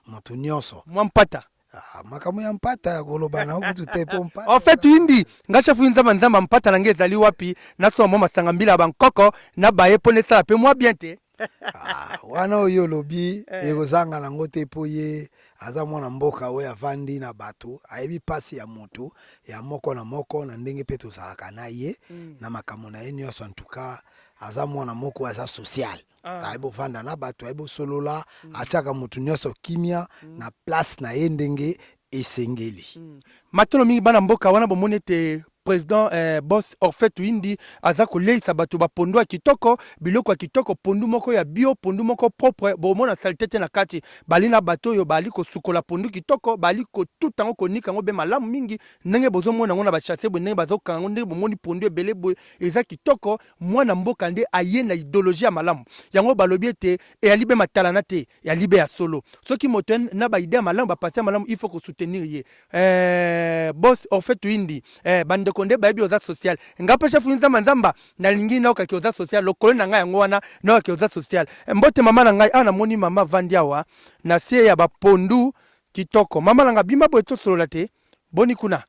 moto nyonso. Mwa mpata. Ah, makambo ya mpata ya koloba na kutu te po mpata. Orphe Tuindi, nga chef nzamba nzamba mpata na ngai ezali wapi? Nasomba mwa masanga mbila ya bankoko na baye mpo nesala mpe mwa bien te. Ah, wana oyo olobi eh. ekozanga nango te mpo ye aza mwana mboka oyo avandi na bato ayebi mpasi ya moto ya moko na moko na ndenge mpe tozalaka na ye mm. na makambo na ye nyonso antuka aza mwana moko aza social ah. ayebi ovanda na bato ayebi osolola mm. atiaka moto nyonso kimia mm. na place na ye ndenge esengeli mm. Matondo mingi bana mboka wana bomoni ete president eh, boss Orphe Tuindi aza koleisa bato ba pondu ya kitoko, biloko ya kitoko, pondu moko ya bio, pondu moko propre, bomona salite te na kati. Bali na bato oyo bali kosukola pondu kitoko, bali kotuta yango, konika yango be malamu mingi, ndenge bozomona yango na ba chasser boye, ndenge bazokanga yango, ndenge bomoni pondu ebele boye, eza kitoko. Mwana mboka nde aye na ideologie ya malamu. Yango balobi ete eyali be matalana te, eyali be ya solo. Soki moto na ba idee ya malamu, ba pensee ya malamu, il faut ko soutenir ye. Eh, boss Orphe Tuindi, eh, bandeko nde bayebi oza social. Nga pe chef Nzamba Nzamba, nalingi nayoka ke oza social. Lokolo na ngai yango wana, nayoka ke oza social. Eh, mbote mama na ngai, awa namoni mama avandi awa na se ya ba pondu kitoko. Mama na ngai, bima boye tosolola te. Boni kuna?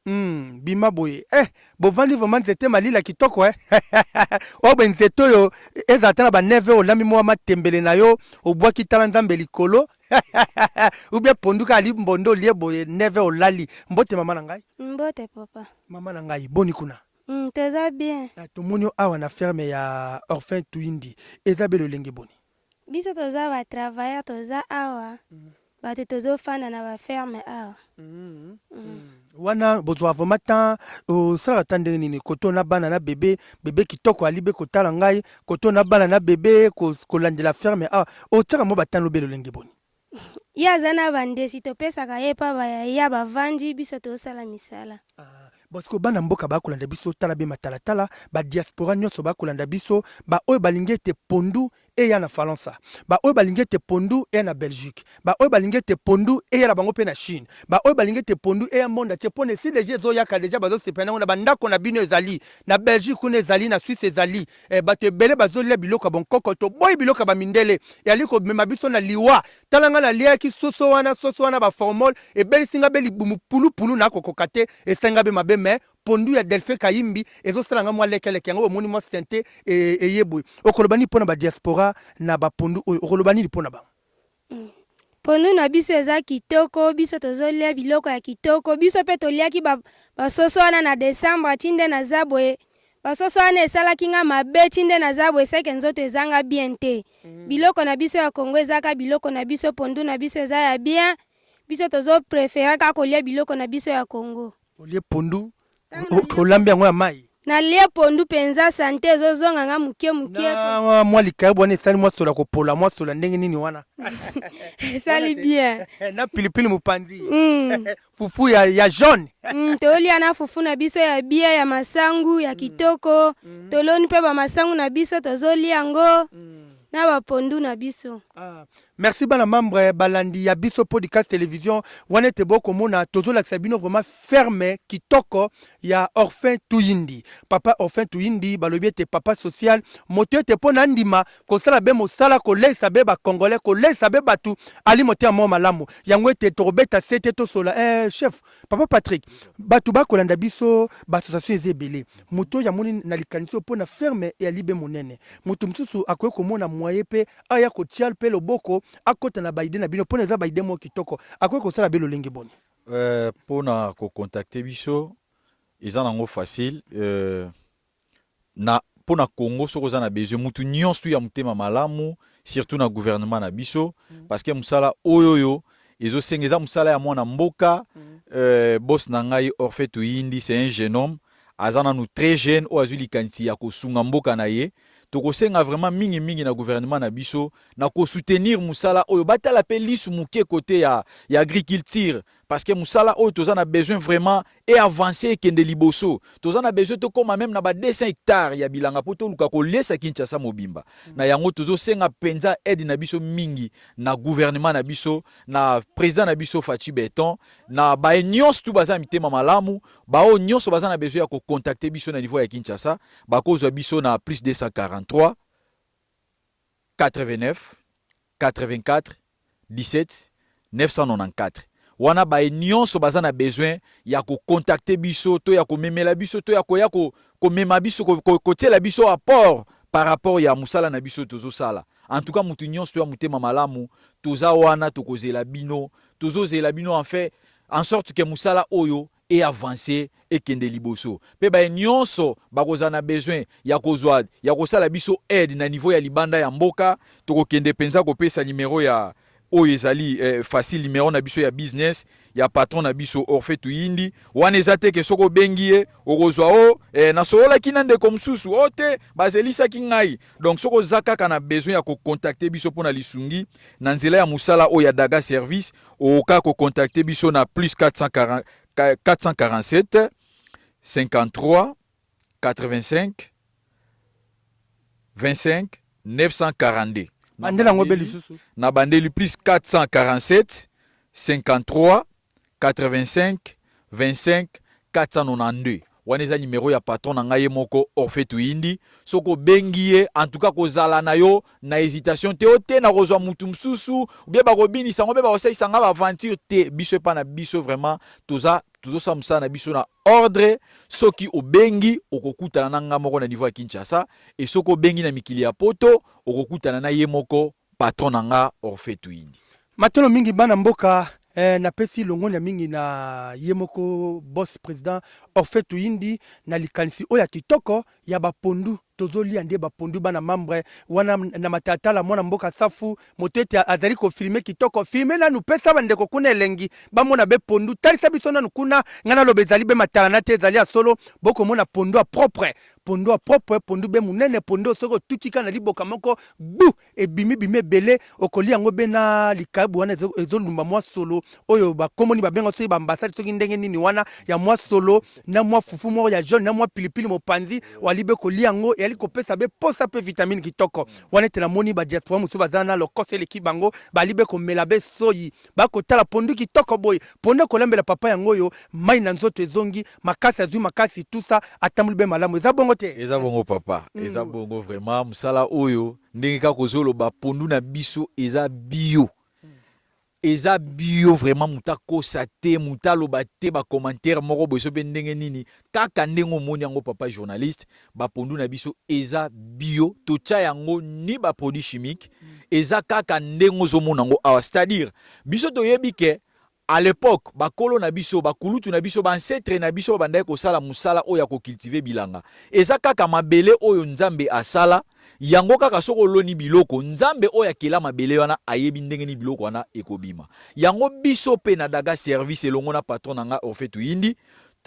Hum, bima boye eh, bovandi vraiment nzete malila kitoko eh. Oyo boye nzete oyo ezala ata na ba 9 heures olambi mwa matembele na yo obwaki tala nzambe likolo ou bien pondu kaka limbondo olie boye 9 heures olali. Mbote mama na ngai. Mbote papa. Mama na ngai boni kuna? Toza bien. Tomoni yo awa na ferme ya Orphin Tuindi eza be lolenge boni? Biso toza ba travailleurs toza awa bato tozo fanda na ba ferme awa. Wana bozwaka vraiment temps osalaka ta ndenge nini koto na bana na bebe bebe kitoko alibe kotala ngai koto na bana na bebe kolandela ferme awa otiaka mwa batano lobe lolenge boni? Ye aza na ba ndesi topesaka ye epa ba yaya bavandi biso tozosala misala. Bon sikoyo bana mboka ba kolanda biso tala be matalatala ba diaspora nionso ba kolanda biso ba oyo balingi ete pondu eya na falansa ba oyo balingi ete pondu eya na Belgique ba oyo balingi ete pondu eya na bango pe na Chine ba oyo balingi ete pondu eya monde entier pona esi dejà ezo yaka dejà bazo sepela nango na ba ndako na bino ezali na Belgique kuna ezali na Suisse ezali eh, bato ebele bazolia biloko ya bonkoko toboyi biloko ya bamindele eyali komema biso na liwa tala ngai naliaki soso wana soso wana baformol ebelisi ngai be libumu pulupulu nakokoka te esali ngai be mabe me pondu ya delphin kayimbi ezosala ngai mwa lekeleke yango bomoni mwa sente eye boye okoloba nini mpo na badiaspora na bapondu oyo okoloba nini mpo na bango Pondu na biso eza kitoko, biso tozolia biloko ya kitoko. Biso pe toliaki ba, basoso wana na decembre ti nde naza boye. Basoso wana esalaki nga mabe ti nde naza boye seke nzoto eza nga bien te. Biloko na biso ya Congo eza ka biloko na biso, pondu na biso eza ya bien. Biso tozo prefere ka kolia biloko na biso ya Congo. Olie pondu olambi yango ya mai? Nalie pondu penza sante ezozonga nga mukie mukie. Na mwa likayabu wana esali mwa solo ya kopola mwa solo ya ndenge nini wana? Esali bien. Na pilipili mopanzi. Fufu ya, ya jaune. Tolia na fufu na biso ya bien ya masangu ya kitoko. Toloni pe ba masangu na biso tozolia yango. Na ba pondu na biso. Merci bana membre balandi ya biso podcast television wana ete bokomona tozolakisa bino vraiment ferme kitoko ya Orphin Tuyindi. Papa Orphin Tuyindi balobi ete papa social moto ete mpo na ndima kosala be mosala koleisa be ba congolais koleisa be batu ali motema moko malamu yango ete tokobeta sete tosola eh, chef Papa Patrick, bato bakolanda biso ba association eza ebele. Moto oyo amoni na likanisi oyo mpo na ferme ya libe monene. Moto mosusu akoki komona moyen mpe aya kotia mpe loboko akota na ba idee na bino mpo na eza ba idee moko kitoko. Akoki kosala be lolenge boni? Mpo na ko contacter biso eza nango facile. Na pona Congo soki oza na besoin mutu nionso ya motema malamu surtout na gouvernement na biso parce que musala oyo oyo ezo senga eza musala ya mwana mboka euh, boss na ngai Orphe Tuyindi c'est un jeune homme aza nanu très jeune oyo azwi likanisi ya kosunga mboka na ye tokosenga vraiment mingi mingi na gouvernement na biso na ko soutenir musala oyo batala pe lisu muke kote ya, ya agriculture. Parce que mosala oyo toza na besoin vraiment e avancer, ekende liboso. Toza na besoin tokóma même na ba 200 hectares ya bilanga mpo toluka koliesa Kinshasa mobimba. Na yango tozosenga mpenza aide na biso mingi na gouvernement na biso, na président na biso Fatshi Béton, na baye nyonso tu baza mitema malamu, baoyo nyonso baza na besoin ya kocontacter biso na niveau ya Kinshasa, bakozwa biso na plus 243 89 84 17 994. Wana baye nyonso baza na besoin ya kocontacter biso to ya komemela biso to ya koya komema biso, kotiela biso apport par rapport ya mosala na biso tozosala. En tout cas, motu nyonso to ya motema malamu, toza wana, tokozela bino, tozozela bino en fait en sorte que mosala oyo e avance, ekende liboso. Mpe baye nyonso bakozala na besoin ya kozwa, ya kosala biso aide na niveau ya libanda ya mboka, tokokende mpenza kopesa nimero ya oyo ezali facile, numero na biso ya business ya patron na biso Orphe Tuyindi. Wana eza te ke soki obengi ye okozwa o nasololaki na ndeko mosusu o te, bazelisaki ngai. Donc soki oza kaka na besoin ya kocontacter biso mpona lisungi na nzela ya mosala oyo ya Daga Service, okoka kocontacter biso na plus 440, 447 53 85 25 942. Bandela yango mpe lisusu. Na bandeli: plus 447 53 85 25 492. Wana eza nimero ya patron na ngai ye moko Orphe Tuyindi. Soki obengi ye, en tout cas kozala na yo na hésitation te, o te nakozwa mutu mosusu obie bakobinisa yango mpe bakosalisa nga baaventure te. Biso epa na biso vraiment toza tozosala mosala na biso na ordre. Soki obengi, okokutana na nga moko na niveau ya Kinshasa, e soki obengi na mikili ya Poto, okokutana na ye moko patron na nga Orphe Tuyindi. Matono mingi, bana mboka. Napesi longonya mingi na ye moko boss président Orphe Tuyindi na likanisi oyo ya kitoko ya bapondu tozolia nde bapondu. Bana membre wana na matatala, mwana mboka Safu moto ete azali kofilmer kitoko. Filme nanu, pesa bandeko kuna elengi bamona be pondu. Talisa biso nanu kuna. Ngai naloba ezali be matalana te, ezali ya solo. Bokomona pondu ya propre, pondu ya propre, pondu be monene, pondu soki otutika na liboka moko bu ebimi bimi ebele, okolia yango be na likabu wana ezolumba mwa solo oyo bakomoni babenga soki baambasade soki ndenge nini wana ya mwa solo na mwa fufu moko ya jaune na mwa pilipili mopanzi. Wali be kolia yango, eyali kopesa be posa mpe vitamine kitoko wana. Ete namoni badiaspora mosusu baza na lokoso eleki bango, bali be komela be soyi, bakotala pondu kitoko boye, pondu ekolambela papa yango oyo mai na nzoto ezongi makasi, azwi makasi tusa, atamboli be malamu. Eza bongo te? Eza bongo, papa, eza bongo vraiment. Mosala oyo, ndenge kaka ozoloba, pondu na biso eza bio, eza bio vraiment. Moto akosa te, moto aloba te bacommentaire moko boye so mpe ndenge nini. Kaka ndenge omoni yango, papa journaliste, bapondu na biso eza bio, totya yango ni baproduit chimique, eza kaka ndenge ozomona yango awa. C'est-à-dire biso toyebi ke à l'époque bakolo na biso, bakulutu na biso, baancêtre na biso babandaki kosala mosala oyo ya kocultiver bilanga. Eza kaka mabele oyo Nzambe asala yango kaka. Soki oloni biloko, Nzambe oyo akela mabele wana ayebi ndenge nini biloko wana ekobima. Yango biso mpe na Daga Service elongo na patron na nga Orphe Tuyindi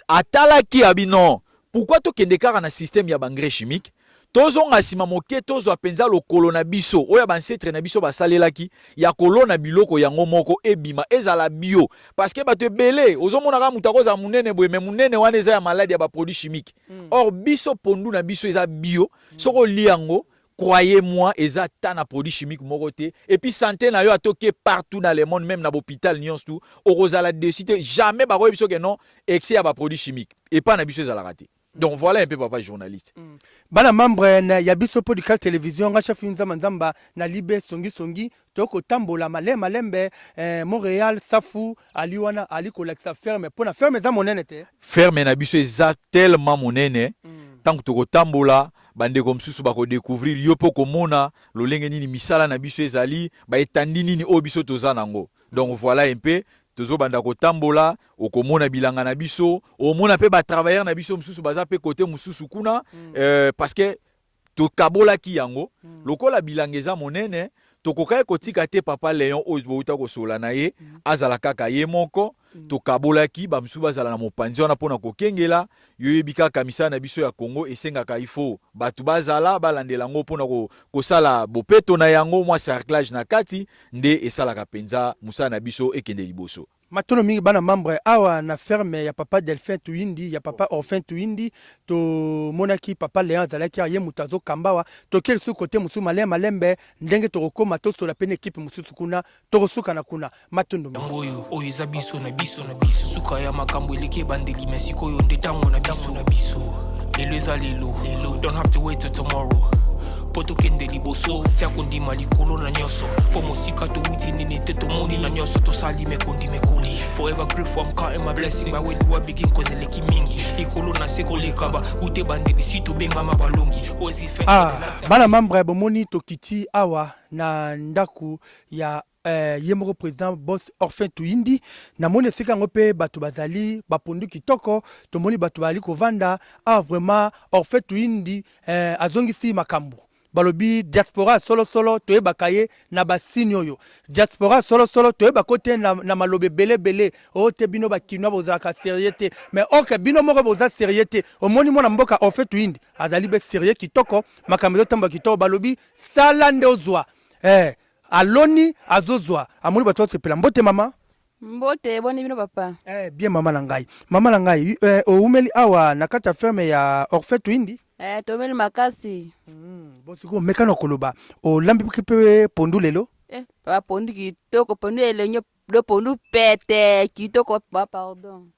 atalaki abi non, pourquoi tokende kaka na système ya baengrais chimique? Tozonga nsima moke, tozwa mpenza lokolo na biso oyo ya baancêtre na biso basalelaki ya kolona biloko yango moko ebima, ezala bio. Parce que bato ebele ozomonaka moto akozala monene boye, mais monene wana eza ya maladi ya baproduit chimique. Or biso pondu na biso eza bio. Soki olia yango, croyez-moi, eza ta na produit chimique moko te. Et puis santé na yo, atoke partout dans le monde, même na hôpital nyonso tu okozala dessus te, jamais bakoyebi soki non excès ya baproduit chimique epai na biso ezalaka te. Donc voilà un peu, papa journaliste. Bana membre na ya biso podcast télévision, nga chef Nzamba Nzamba na libe songisongi, tokotambola malembe malembe. Montréal, Safu ali wana, ali kolakisa ferme mpo na ferme eza monene te. Ferme na biso eza tellement monene. Ntango tokotambola, bandeko mosusu bakodécouvrir yo mpo komona lolenge nini misala na biso ezali, baetandi nini oyo biso toza nango. Donc voilà un peu, tozobanda kotambola, okomona bilanga na biso, omona mpe batravailleur na biso mosusu baza mpe kote mosusu kuna, parce que tokabolaki yango. Lokola bilanga eza monene, tokokaki kotika te papa Léon oyo bouta kosola na ye azala kaka ye moko. Tokabolaki, bamosusu bazala na mopanzi wana mpona kokengela. Yo oyebi kaka misala na biso ya Congo esengaka ifo bato bazala balandela yango mpona kosala bopeto na yango, mwa sarclage na kati nde esalaka mpenza mosala na biso ekende liboso. Matondo mingi bana membre awa na ferme ya papa Delphin Tuyindi ya papa Orphin Tuyindi tomonaki papa Leon azalaki awa ye moto azokamba awa toke lisusu kote mosusu malembe malembe ndenge tokokoma tosola pe na ekipe mosusu kuna tokosuka na kuna matondo mingi. Yango oyo oyo eza biso na biso na biso suka ya makambo eleki ebandeli me sikoyo nde ntango na biso na biso lelo eza lelo lelo don't have to wait till tomorrow mpo tokende liboso tia kondima likolo na nyonso mpo mosika towuti nini te tomoni na nyonso tosali mekondi mekoli forever grateful I'm counting my blessing by where do I begin cause eleki mingi likolo na se koleka ba wute ebandeli si tobengama balongi Always give thanks for the Ah, life bana membre bomoni tokiti awa na ndako ya eh, ye moko president boss Orphin Tuyindi. Namoni esika yango mpe bato bazali bapondu kitoko, tomoni bato bazali kovanda awa. Vraiment Orphin Tuyindi eh, azongisi makambo balobi diaspora solo solo toyebaka ye na basini oyo diaspora solo solo toyebaka te na, na maloba ebele ebele oyo te bino bakinois bozalaka serieux te mais ok bino moko boza serieux te omoni mwana mboka Orphin Tuyindi azali be serieux kitoko makambo ezotambola kitoko balobi sala nde ozwa eh, aloni azozwa amoni bato basepela mbote mama Mbote boni bino papa. Eh, bien mama na ngai mama na ngai eh, owumeli awa na kati ya ferme ya Orphe Tuindi Eh, tomeli makasi. Bon sikoyo meka na koloba olambi mpe pondu lelo Eh, papa pondu kitoko, pondu elengi, do pondu pete, kitoko papa pardon.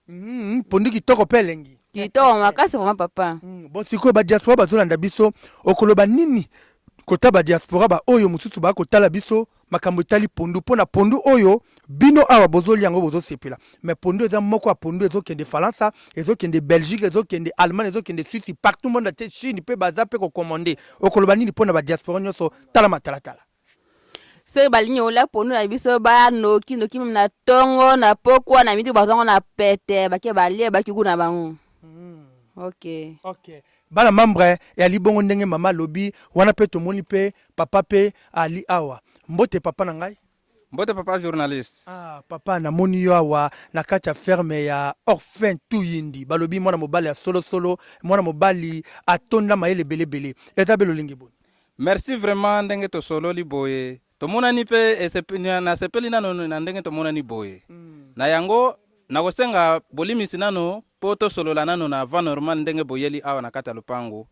Pondu kitoko mpe elengi. Kitoko makasi vraiment papa. Bon sikoyo ba diaspora bazolanda biso okoloba nini kota ba diaspora ba oyo mosusu ba kotala biso makambo etali pondu mpo na pondu oyo bino awa bozolia yango bozosepela mais pondu eza moko ya pondu ezokende Faransa ezokende Belgique ezokende Allemagne ezokende Suisse partout monde entier Chine mpe baza mpe kokomande okoloba nini mpo na ba diaspora nyonso tala matalatala. Soki balingi kolia pondu na biso baya noki noki meme na tongo na pokwa na midi bazwa yango na pete bake balie baki gout na bango. Ok. Ok. Bana membre eyali bongo ndenge mama alobi wana pe tomoni pe papa pe ali awa. Mbote papa na ngai. Mbote papa journaliste. Ah papa namoni yo awa na kati ya ferme ya Orphin Tuyindi balobi mwana mobali ya solo solo mwana mobali atonda mayele ebele ebele eza be lolenge boni? Merci vraiment ndenge tosololi boye tomonani pe nasepeli nano na ndenge tomonani boye na yango nakosenga bolimisi nano po tosolola nano na vent normal ndenge boyeli awa na kati ya lopango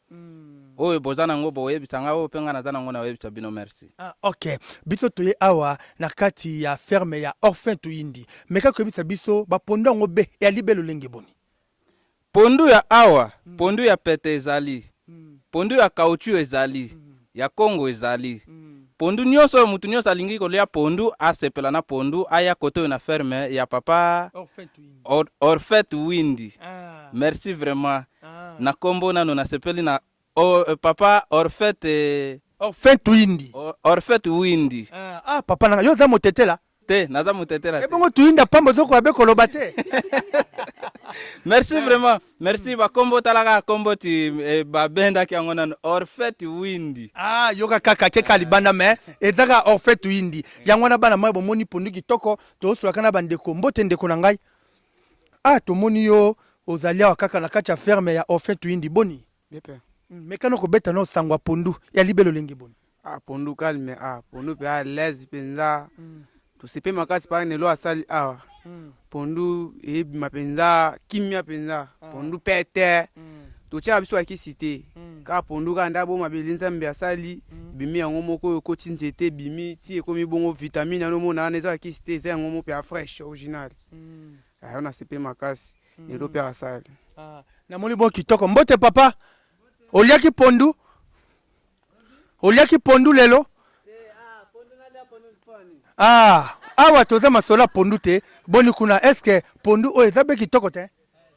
oyo boza nango bokoyebisa nga oyo pe nga naza nango nakoyebisa bino merci. Ah ok biso toye awa na kati ya ferme ya Orphin Tuyindi meka koyebisa biso ba pondu yango be eyali be lolenge boni? Pondu ya awa, pondu ya pete ezali, pondu ya caoutchouc ezali, ya Congo ezali. Pondu nionso oyo mutu nionso alingi kolia pondu asepela na pondu aya kote oyo na ferme ya papa Orphet Windi. Merci vraiment na kombo nanu nasepeli na papa Orphet. Orphet Windi. Orphet Windi. Ah papa nanga yo oza motetela? Te, naza mutetela te. Ebongo tuyinda pamba ozokoka be koloba te. Merci vraiment. Merci ba kombo tala kaka kombo ti eh, ba bendaki yango nanu Orphet Windi. Ah yoka kaka ke ka libanda mais eza kaka Orphet Windi. Yango wana bana mai bomoni pondu kitoko tozosolaka na bandeko mbote ndeko na ngai. Ah tomoni yo ozali awa kaka na kati ya ferme ya Orphet Windi boni? Bien père. Mekano kobeta no sango ya pondu ya libe lolenge boni? Ah pondu calme ah pondu pe à l'aise penza. Tosepe makasi pa nelo asali awa. Pondu ebima penza kimia penza. Pondu pete. Totiaka biso akisi te. Kaka pondu kaka nde aboma beli Nzambe asali ebimi yango moko oyo ekoti nzete ebimi ti ekomi bongo vitamine wana omona wana eza akisi te eza yango moko ya fresh original. Ayo nasepe makasi. Lelo pe asali. Ah, namoni bo kitoko. Mbote papa. Oliaki pondu? Oliaki pondu lelo? Ah, awa toza masolo ya pondu te. Boni kuna est-ce que pondu oyo eza be kitoko te?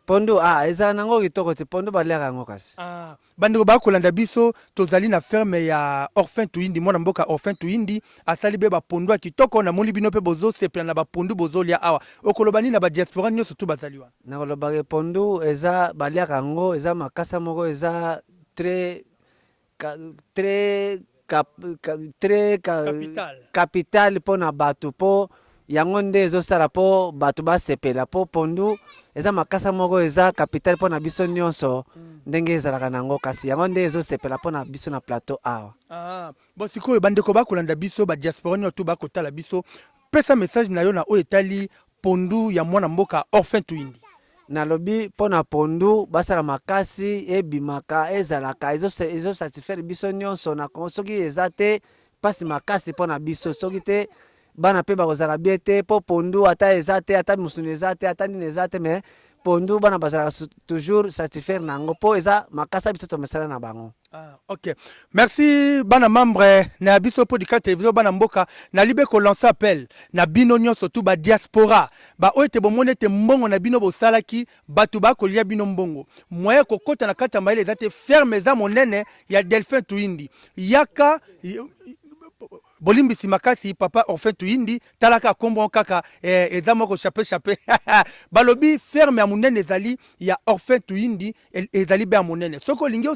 Pondu ah ezala nango kitoko te pondu baliaka yango kasi. Ah, Bandeko ba kolanda biso, tozali na ferme ya Orphin Tuyindi, mwana mboka Orphin Tuyindi asali be ba pondu ya kitoko, namoni bino pe bozo sepela na ba pondu bozo lia awa. Okoloba nini na ba diaspora nionso tout bazali wana? Nakoloba ke pondu eza baliaka yango eza makasa moko eza très très très capital mpo na bato mpo yango nde ezosala mpo bato basepela mpo pondu eza makasa moko eza capital mpo na biso nyonso ndenge ezalaka na yango kasi yango nde ezosepela mpo na biso na plateau awa. Ah, bon sikoyo bandeko bakolanda biso ba diaspora nyonso bakotala biso, pesa message na yo na oyo etali pondu ya mwana mboka Orphin Tuindi? Nalobi mpo na pondu basala makasi ebimaka ezalaka ezo satisfaire biso nionso na Congo soki eza te pasi makasi mpo na biso soki te bana mpe bakozala bien te mpo pondu ata eza te ata mosuni eza te ata nini eza te mais pondu bana bazalaka toujours satisfaire na yango mpo eza makasa biso tomesana na bango. Ah, ok merci bana membre na biso podcast television bana mboka nalibe ko lancer appel na bino nyonso tu ba diaspora ba oyo ete bomoni ete mbongo na bino bosalaki bato bakolia bino mbongo moyen kokota na kati ya mayele eza te ferme eza monene ya Delphin Tuindi yaka Bolimbisi makasi papa Orphe Tuyindi, tala kaka kombo yango kaka eh, eza moko chape chape balobi ferme ya monene ezali ya Orphe Tuyindi, ezali be ya monene. Soki olingi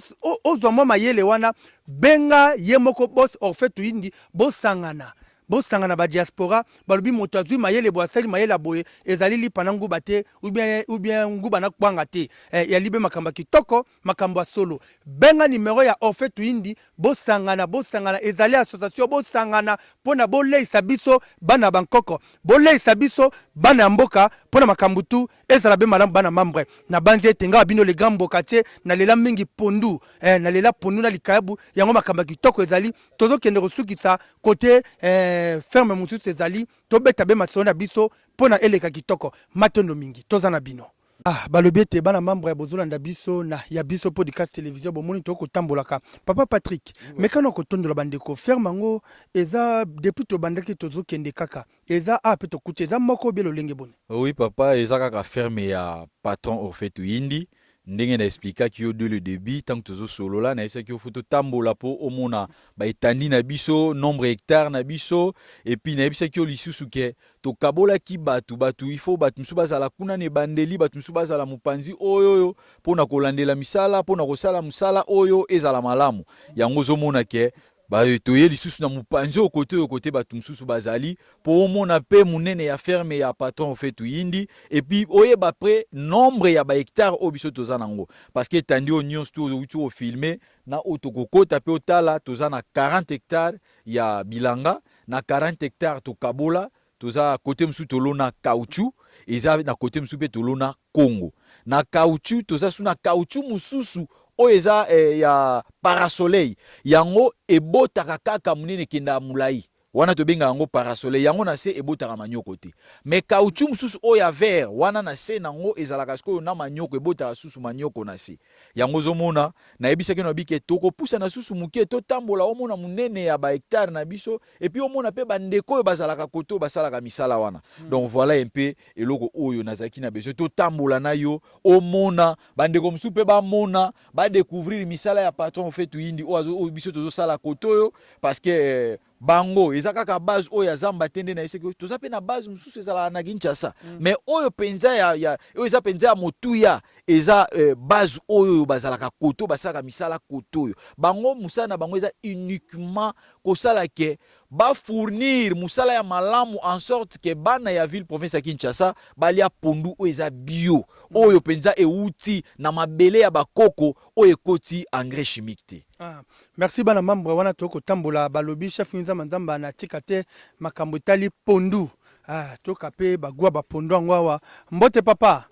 ozwa mwa mayele wana, benga ye moko boss Orphe Tuyindi, bosangana bosangana ba diaspora. Balobi moto azwi mayele boye, asali mayele ya boye, ezali lipa na nguba te ou bien, ou bien nguba na kwanga te eh, yali be makambo ya kitoko. Makambo ya solo. Benga numero ya Orphe Tuindi bosangana bosangana ezali association bosangana pona boleisa biso bana ba nkoko boleisa biso bana ya mboka pona makambo tout ezala be malamu bana membre na banzi ete nga bino le grand mbokatier na lela mingi pondu eh, na lela pondu na likayabu yango makambo ya kitoko ezali tozokende kosukisa kote eh, ferme mosusu ezali tobeta be masolo na biso pona eleka kitoko matondo mingi toza na bino. Ah, balobi ete bana membre ya bozolanda biso na ya biso podcast television bomoni to kotambolaka. Papa Patrick, mekano kotondola bandeko ferme yango eza depuis tobandaki tozokende kaka eza a pe tokuti eza moko bien lolenge boni? Oui papa, eza kaka ferme ya patron Orphe Tuyindi ndenge na explikaki yo dès le début tango tozosolola nayebisaki yo fo totambola po omona ba etandi na biso nombre hectare na biso et puis nayebisaki yo lisusu ke Tokabolaki bato, bato il faut bato mosusu bazala kuna na ebandeli, bato mosusu bazala mopanzi oyo oyo mpo na kolandela misala, mpo na kosala mosala oyo ezala malamu. Yango ozomona ke ba toye lisusu na mopanzi oyo kote oyo kote bato mosusu bazali mpo omona mpe monene ya ferme ya patron Ofe Tuyindi et puis oyeba pre nombre ya ba hectares oyo biso toza nango parce que etandi oyo nyonso to outi ofilme na oyo tokokota mpe otala toza na 40 hectares ya bilanga na 40 hectares tokabola toza kote mosusu tolona caoutchouc eza na kote mosusu mpe tolona kongo na caoutchouc toza su na caoutchouc mosusu oyo eza eh, ya parasoleil yango ebotaka kaka monene ekendaka molai wana tobengaka yango parasoleil yango na se ebotaka manyoko te mais caoutchouc mosusu oyo ya vert wana na se nango ezalaka sikoyo na manyoko ebotaka susu manyoko na se Yango ozo mona, nayebisaki yo na bike tokopusana susu muke totambola omona munene ya ba hectares na biso et puis omona pe ba ndeko oyo bazalaka kote oyo basalaka misala wana. Donc voilà un peu eloko oyo nazalaki na besoin totambola na yo omona ba ndeko mosusu pe bamona ba decouvrir misala ya patron Fetu Yindi oyo biso tozosala kote oyo parce que bango eza kaka base oyo ya zamba te nde nayebisaki toza mpe na base mosusu ezalaka na Kinshasa mm. mais oyo mpenza ya, ya oyo eza mpenza ya motuya eza eh, base oyo oyo bazalaka koto basalaka misala koto oyo bango mosala na bango eza uniquement kosala ke bafournir mosala ya malamu en sorte ke bana ya ville province ya Kinshasa balia pondu oyo eza bio oyo mpenza euti na mabele ya bakoko oyo ekoti engrais chimique te. Ah, merci bana membre wana tokoki kotambola balobi chef nzamba nzamba na tika te makambo etali pondu. Ah, toka pe bagwa ba pondu yango awa. Mbote papa.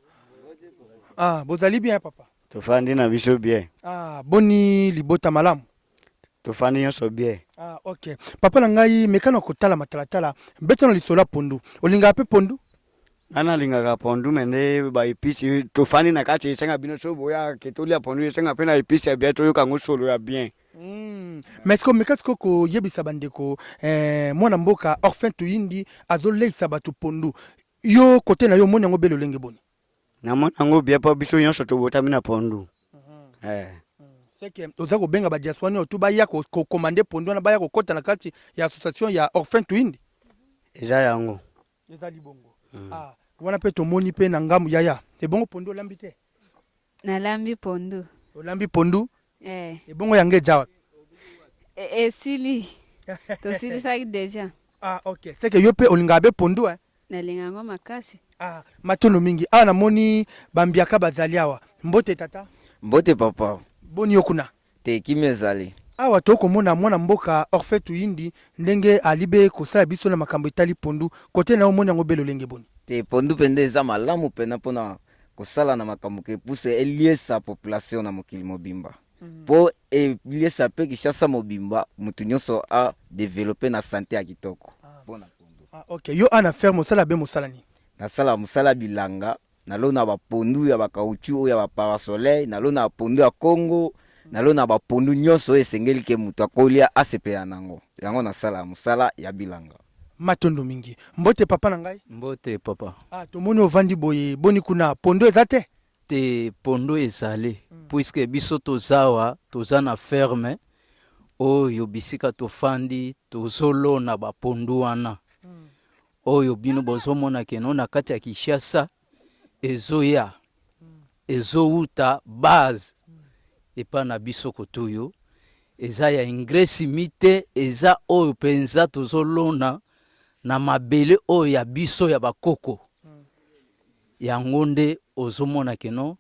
Ah, bozali bien papa. Tofandi na biso bien. Ah, boni libota malamu. Tofandi nyonso bien. Ah, ok. Papa na ngai mekano kotala matalatala beta na lisolo ya pondu. Olingaka pe pondu? Nga nalingaka pondu me nde ba epice tofandi na kati esenga bino so boya ke tolia pondu esenga pe na epice ya bien toyoka yango solo ya bien. Mais sikoyo meka sikoyo koyebisa bandeko eh, mwana mboka Orphin Tuyindi azoleisa bato pondu yo kote na yo omoni yango be lolenge boni? Namoni yango bien po biso nyonso tobotami na pondu. Eh. C'est que oza kobenga ba diaspora nyonso tu baya kokomande pondu wana baya kokota na kati ya association ya Orphin Tuyindi? Eza yango. Ezali bongo. Ah, wana pe tomoni pe na ngambu yaya. Ebongo pondu olambi te? Nalambi pondu. Olambi pondu? Eh. Ebongo yanga eja wapi? E, esili. Tosilisaki deja. Ah, ok. C'est que yo pe olingaka be pondu hein? Nalinga yango makasi. Ah, matondo mingi. Awa namoni bambiaka bazali awa. Mbote tata. Mbote papa. Boni yo kuna? Te, kimia ezali. Awa to komona mwana mboka Orphe Tuyindi ndenge ali be kosala biso na makambo etali pondu. Kote na yo omoni yango be lolenge boni? Te pondu mpenza eza malamu mpena mpona kosala na makambo ke puse eliesa population na mokili mobimba mpo eliesa mpe Kinshasa mobimba moto nyonso a developpe na sante ya kitoko mpona Ah, ok yo ana ferme osala be mosala nini? Nasala mosala bilanga, nalona ba pondu ya ba caoutchouc oyo ya ba parasoleil, nalona ba pondu ya Congo, nalona ba pondu nyonso oyo esengeli ke moto akolia asepela nango. Yango nasala mosala ya bilanga. Matondo mingi. Mbote papa na ngai. Mbote papa. Ah, tomoni ovandi boye, boni kuna pondu eza te? Te pondu ezali puisque biso toza awa toza na ferme oyo bisika tofandi tozolona ba pondu wana oyo bino bozomona keno na kati ya Kinshasa ezoya ezowuta base epa na biso kotuyo eza ya engrais chimique te eza oyo mpenza tozolona na mabele oyo ya biso ya bakoko yango nde ozomona keno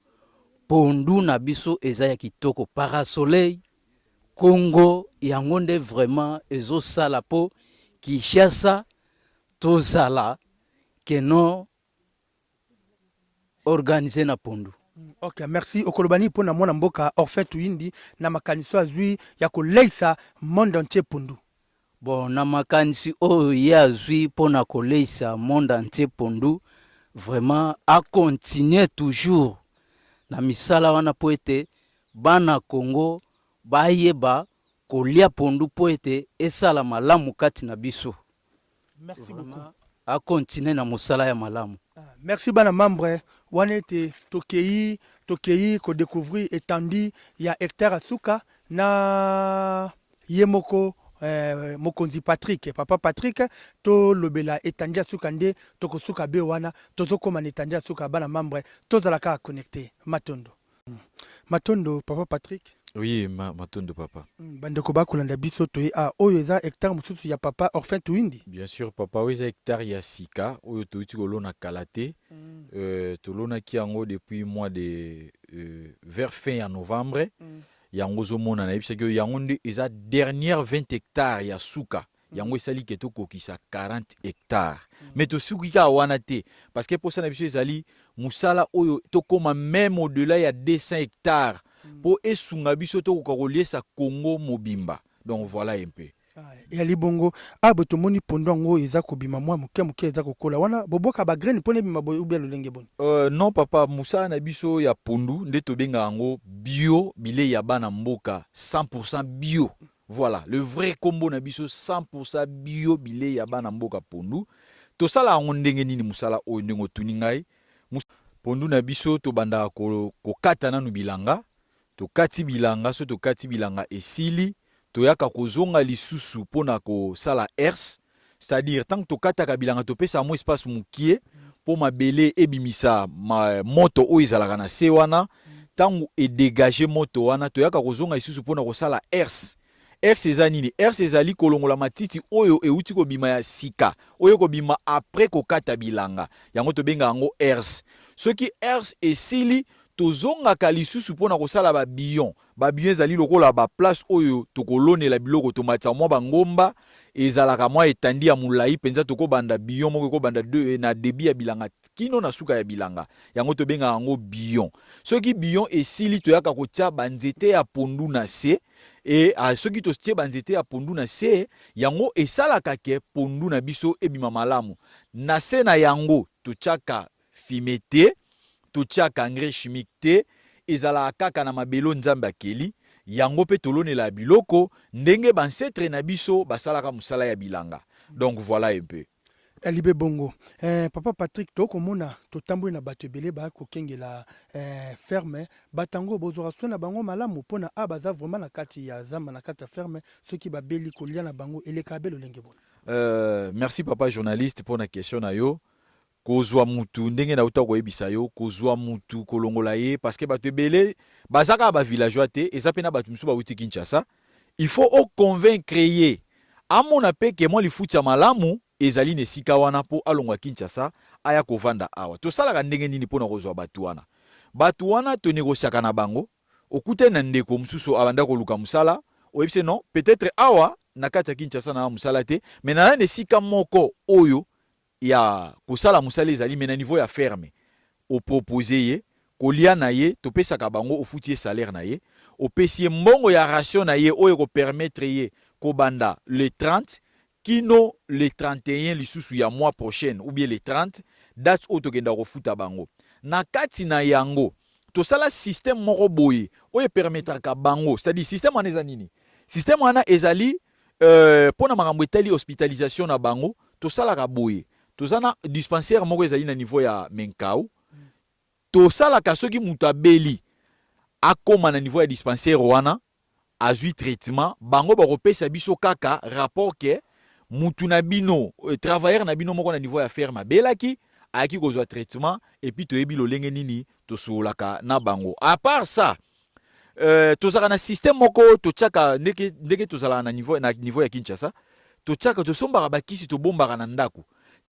pondu na biso eza ya kitoko parasoleil Congo yango nde vraiment ezosala po Kinshasa tozala keno organise na pondu. Ok merci okoloba nini pona mwana mboka Orphe Tuyindi na makanisi oyo azui ya koleisa monde entier pondu? Bon na makanisi oyo ye azui pona koleisa monde entier pondu vraiment a continuer toujours na misala wana po ete bana Congo bayeba kolia pondu po ete esala malamu kati na biso. Merci beaucoup. A continuer na mosala ya malamu. Merci bana membre wana ete tokeyi tokeyi ko decouvrir etendue ya hectare ya suka na ye moko eh, mokonzi Patrick papa Patrick tolobela etendue ya suka nde tokosuka be wana tozokoma na etendue ya suka bana membre tozala kaka connecte matondo Matondo papa Patrick. Oui, ma, matondo papa. Bandeko bakolanda biso toye a oyo eza hectare mosusu ya papa Orphin Tuindi. Bien sûr papa, oyo eza hectare ya sika oyo touti kolona kala te. Tolonaki yango depuis mois de vers fin ya novembre. Yango ozomona nayebisaki yo yango nde eza dernière 20 hectares ya suka. Yango esali ke tokokisa 40 hectares. Mais tosuki kaka wana te parce que posa na biso ezali mosala oyo tokoma meme au delà ya 200 hectares po esunga biso tokoka koliesa Congo mobimba. Donc voilà un peu. Eyali bongo awa boye tomoni pondu yango eza kobima mwa moke moke eza kokola wana bobwaka ba graine pona ebima boye ou bien lolenge boni? Non papa, mosala na biso ya pondu nde tobengaka yango bio, bilei ya bana mboka 100% bio. Voilà le vrai kombo na biso 100% bio bileyi ya bana mboka pondu. Tosala yango ndenge nini musala oyo ndenge otuni ngai. Pondu na biso tobandaka kokata nanu bilanga, tokati bilanga soki tokati bilanga esili toyaka kozonga lisusu pona kosala herse c'est à dire tango tokataka bilanga topesaka mwa espace mukie po mabele ebimisa moto oyo ezalaka na se wana tango e degager moto wana toyaka kozonga lisusu pona kosala herse. Herse eza nini? Herse ezali kolongola matiti oyo ewuti kobima ya sika oyo ekobima après kokata bilanga yango tobengaka yango herse. Soki herse esili tozongaka lisusu pona kosala ba billons. Ba billons ezali lokola ba place oyo tokolonela biloko, tomatisa mwa ba ngomba, ezalaka mwa etandi ya molayi penza, tokobanda billon moko ekobanda na debut ya bilanga kino na suka ya bilanga, yango tobengaka yango billon. Soki billon esili toyaka kotia ba nzete ya pondu na se, et soki totie ba nzete ya pondu na se, yango esalaka que pondu na biso ebima malamu. Na se na yango totiaka fume te, totiaka engrais chimique te, ezalaka kaka na mabele oyo Nzambe akeli, yango pe tolonelaka biloko ndenge ba ancetres na biso basalaka mosala ya bilanga. Donc voilà un peu. Libe bongo eh, papa Patrick tokomona totamboli na bato ebele ba kokengela eh, ferme bato yango bozwaka soin na bango malamu pona a baza vraiment na kati ya zamba na kati ya ferme soki babeli kolia na bango elekaka be lolenge boni? Merci papa journaliste pona question na yo. Kozua mutu ndenge nawuta koyebisa yo, kozua mutu kolongola ye parce que batu ebele baza kaka ba villageois te, eza pe na batu misusu bawuti Kinshasa, il faut o convaincre ye amona pe que mwa lifuti ya malamu ezali na esika wana po alongwa Kinshasa aya kovanda awa. Tosalaka ndenge nini pona kozua batu wana? Batu wana to negociaka na bango, okutani na ndeko mosusu abanda koluka mosala, oyebisi ye non peut etre awa na kati ya Kinshasa naza mosala te mais naza na esika moko oyo. ya kosala mosala ezali mais na niveau ya ferme o proposer ye kolia na ye topesaka bango ofuti ye salaire na ye opesi ye mbongo ya ration na ye oyo eko permettre ye kobanda le 30 kino le 31 lisusu ya mois prochaine ou bien le 30 date oyo tokendaka kofuta bango na kati na yango tosala système moko boye oyo e permettraka bango c'est à dire système wana eza nini système wana ezali euh, mpo na makambo etali hospitalisation na bango tosalaka boye toza na dispensaire moko ezali na niveau ya Menkao tosalaka soki moto abeli akoma na niveau ya dispensaire wana azui traitement bango bakopesa biso kaka rapport ke mutu na bino euh, travailleur na bino moko na niveau ya ferme abelaki ayaki kozwa traitement et puis toyebi lolenge nini tosololaka na bango à part ça euh, tozalaka na système moko totiaka ndenge, ndenge tozalaka na niveau, na niveau ya Kinshasa totiaka tosombaka bakisi tobombaka na ndako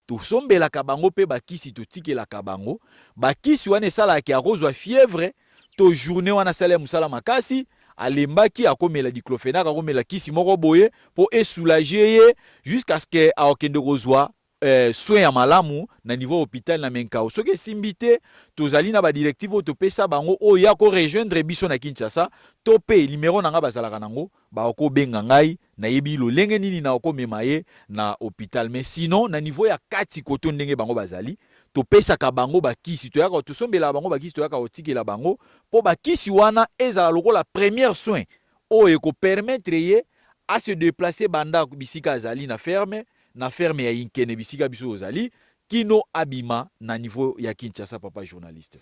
Tosombelaka bango pe ba kisi totikelaka bango ba kisi wana esalaka ke akozwa fièvre to journee wana asali ya musala makasi alembaki akomela diclofenac akomela kisi moko boye po e soulager ye jusqu'à ce que akokende kozwa eh, soin ya malamu na niveau ya hopital na Menkao. Soki esimbi te tozali na ba directives oyo topesa bango oyo ye ako rejoindre biso na Kinshasa to pe numero na nga bazalaka nango Bako benga ngai nayebi lolenge nini nako mema ye na hopital mais sinon na niveau ya kati koto ndenge bango bazali topesaka bango ba kisi toyaka tosombelaka bango ba kisi toyaka kotikela bango po ba kisi wana ezala lokola première soin oyo eko permettre ye a se deplacer banda bisika azali na ferme na ferme ya Inkene bisika biso tozali kino abima na niveau ya Kinshasa papa journaliste.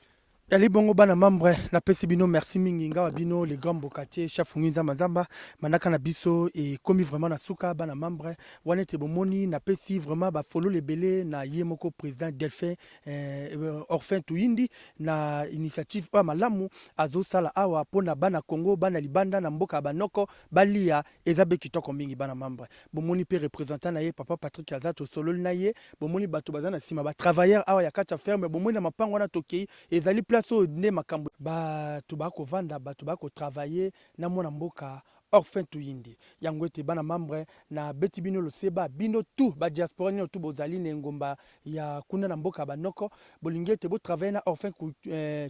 Yali bongo bana membre na pesi bino merci mingi nga wa bino le grand mbokatier chef ngi nzamba nzamba manaka na biso ekomi vraiment na suka bana membre wana ete bomoni na pesi vraiment ba fololo ebele na ye moko president Delphin eh, Orphin Tuyindi na initiative oyo malamu azosala awa pona bana Congo bana libanda na mboka ya banoko balia Eza be kitoko mingi bana membre. Bomoni pe representant na ye papa Patrick aza tosololi na ye. Bomoni bato baza na sima ba travailleurs awa ya kati ya ferme. Bomoni na mapango wana tokeyi ezali place oyo nde makambo bato ba kovanda bato ba ko travailler na mwana mboka Orphin Tuyindi. Yango ete bana membre na beti bino loseba bino tout ba diaspora nionso tout bozali na engomba ya kuna na mboka ya ba noko bolingi ete bo travailler na Orphin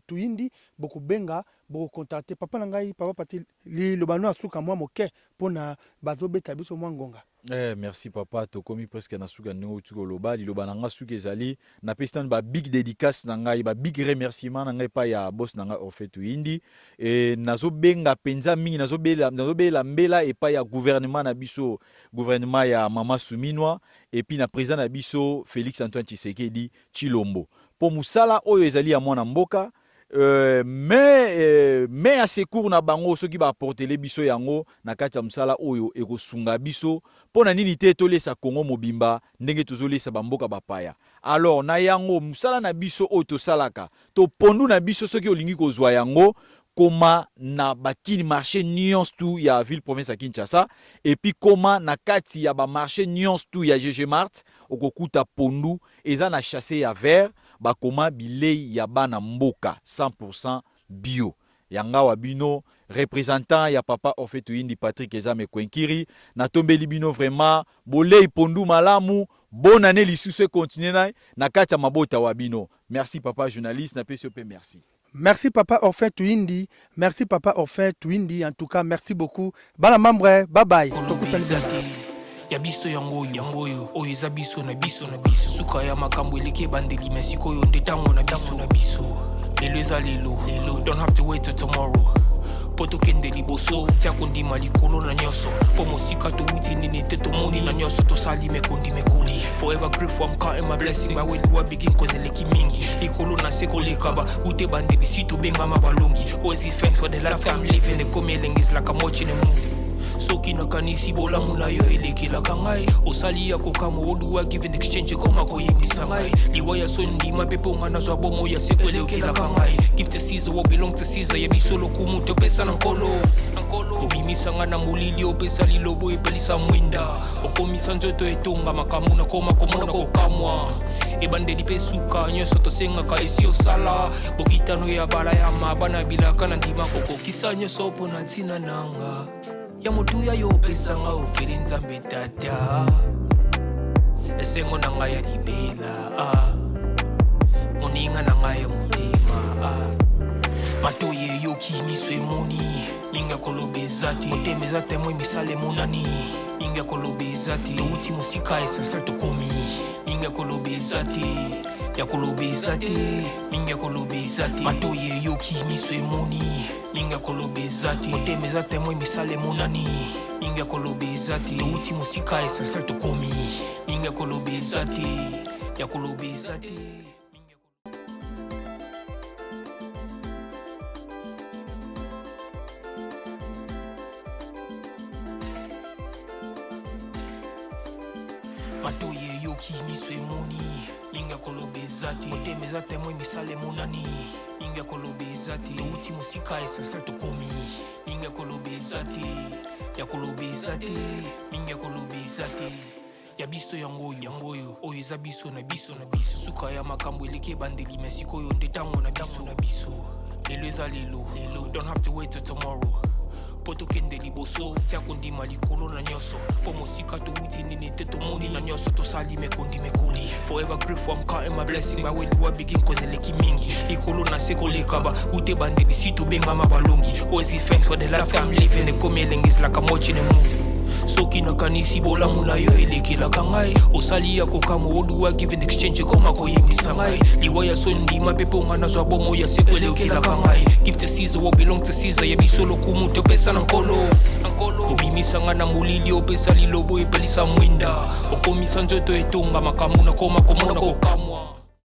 Tuyindi bokobenga boko contacter papa na ngai papa Patrick Liloba no ya suka mwa moke pona bazo beta biso mwa ngonga. Eh merci papa tokomi presque na suka ndenge owuti koloba liloba na nga suka ezali napesi nanu ba big dedicace na ngai ba big remerciement na ngai epai ya boss na ngai Orphe Tuyindi et nazobenga penza mingi nazobela nazobela mbela epai ya gouvernement na biso gouvernement ya mama Suminwa et puis na president na biso Felix Antoine Tshisekedi Tshilombo po musala oyo ezali ya mwana mboka Euh, mais euh, mais ya secours na bango soki ba apportele biso yango na kati ya mosala oyo ekosunga biso mpo na nini te tolesa Congo mobimba ndenge tozolesa bamboka bapaya. Alors na yango mosala na biso oyo tosalaka to pondu na biso soki olingi kozwa yango koma na ba kin marché nyonso tout ya ville province ya Kinshasa et puis koma na kati ya ba marché nyonso tout ya GG Mart okokuta pondu eza na chasse ya vert bakoma bilei ya bana mboka 100 pourcent bio ya nga wa bino representant ya papa Orphe Tuyindi Patrick Ezame Kwenkiri natombeli bino vraiment bolei pondu malamu bonne annee lisusu e continuer na na kati ya mabota wa bino merci papa journaliste napesi yo pe merci. Merci papa Orphin Tuyindi, merci papa Orphin Tuyindi en tout cas merci beaucoup bana membre bye bye tokutani bientôt. Ya biso yango oyo yango oyo oyo eza biso na biso na biso suka ya makambo eleki ebandeli me sikoyo nde ntango na biso na biso lelo eza lelo lelo don't have to wait till tomorrow mpo tokende liboso tia kondima likolo na nyonso mpo mosika towuti nini te tomoni na nyonso tosali mekondi mekoli forever grateful I'm counting my blessing by where do I begin cause eleki mingi likolo na se koleka ba ute bandeli si tobengama balongi always give thanks for the life I'm living ekomi elengi is like I'm watching a movie soki nakanisi bolamu na yo elekelaka ngai osali ya kokamwa oduwa give in exchange ekoma koyembisa ngai liwa ya soni ndima mpe mpo ngai nazwa bomoi ya seko elekelaka ngai give to Caesar what belong to Caesar ya biso lokumu topesa na nkolo obimisa ngai na molili opesa lilobo epelisa mwinda okomisa nzoto etonga makambo nakoma komona kokamwa ebandeli mpe suka nyonso tosengaka esi osala bokitano ya balayama bana bilaka na ndima kokokisa nyonso mpo na ntina nanga ya motuya yo opesanga ofeli nzambe tata. Esengo na ngai ya libela ah. Moninga na ngai ya motema ah. Matoi eyoki, miso emoni, mingi ya koloba eza te. Motema eza témoin, misala emonani, mingi ya koloba eza te. Touti mosika, essentiel tokomi, mingi ya koloba eza te, ya koloba eza te, mingi ya koloba eza te. Matoi eyoki, miso emoni, mingi ya koloba eza te. Motema eza témoin, misala emonani, mingi ya koloba eza te. Touti mosika, essentiel tokomi, mingi ya koloba eza te, ya koloba eza te. Matoi eyoki, miso emoni, mingi ya koloba eza te. Motema eza témoin, misala emonani, mingi ya koloba eza te. Touti mosika, essentiel tokomi, mingi ya koloba eza te, ya koloba eza te, mingi ya koloba eza te. Ya biso yango oyo, yango oyo, oyo eza biso na biso na biso. Suka ya makambo eleki ebandeli, me sikoyo nde ntango na biso na biso. Lelo eza lelo, lelo, don't have to wait till tomorrow mpo tokende liboso. Tia kondima likolo na nyonso, mpo mosika towuti nini te, tomoni na nyonso tosali mekondi mekoli. Forever grateful, I'm counting my blessing. By where do I begin, cause eleki mingi likolo na se koleka ba ute ebandeli si tobengama balongi. Always give thanks for the life I'm living. Ekomi elengi, is like I'm watching a movie. Soki nakanisi bolamu na yo elekelaka ngai, osali ya kokamwa. Oduwa give in exchange, ekoma koyembisa ngai liwa ya so ndima mpe mponga nazwa bomo ya seko elekelaka ngai. Give to Caesar what belong to Caesar. Ya biso lokumu topesa na Nkolo. Obimisa ngai na molili, opesa lilobo epelisa mwinda, okomisa nzoto etonga makambo nakoma komona kokamwa.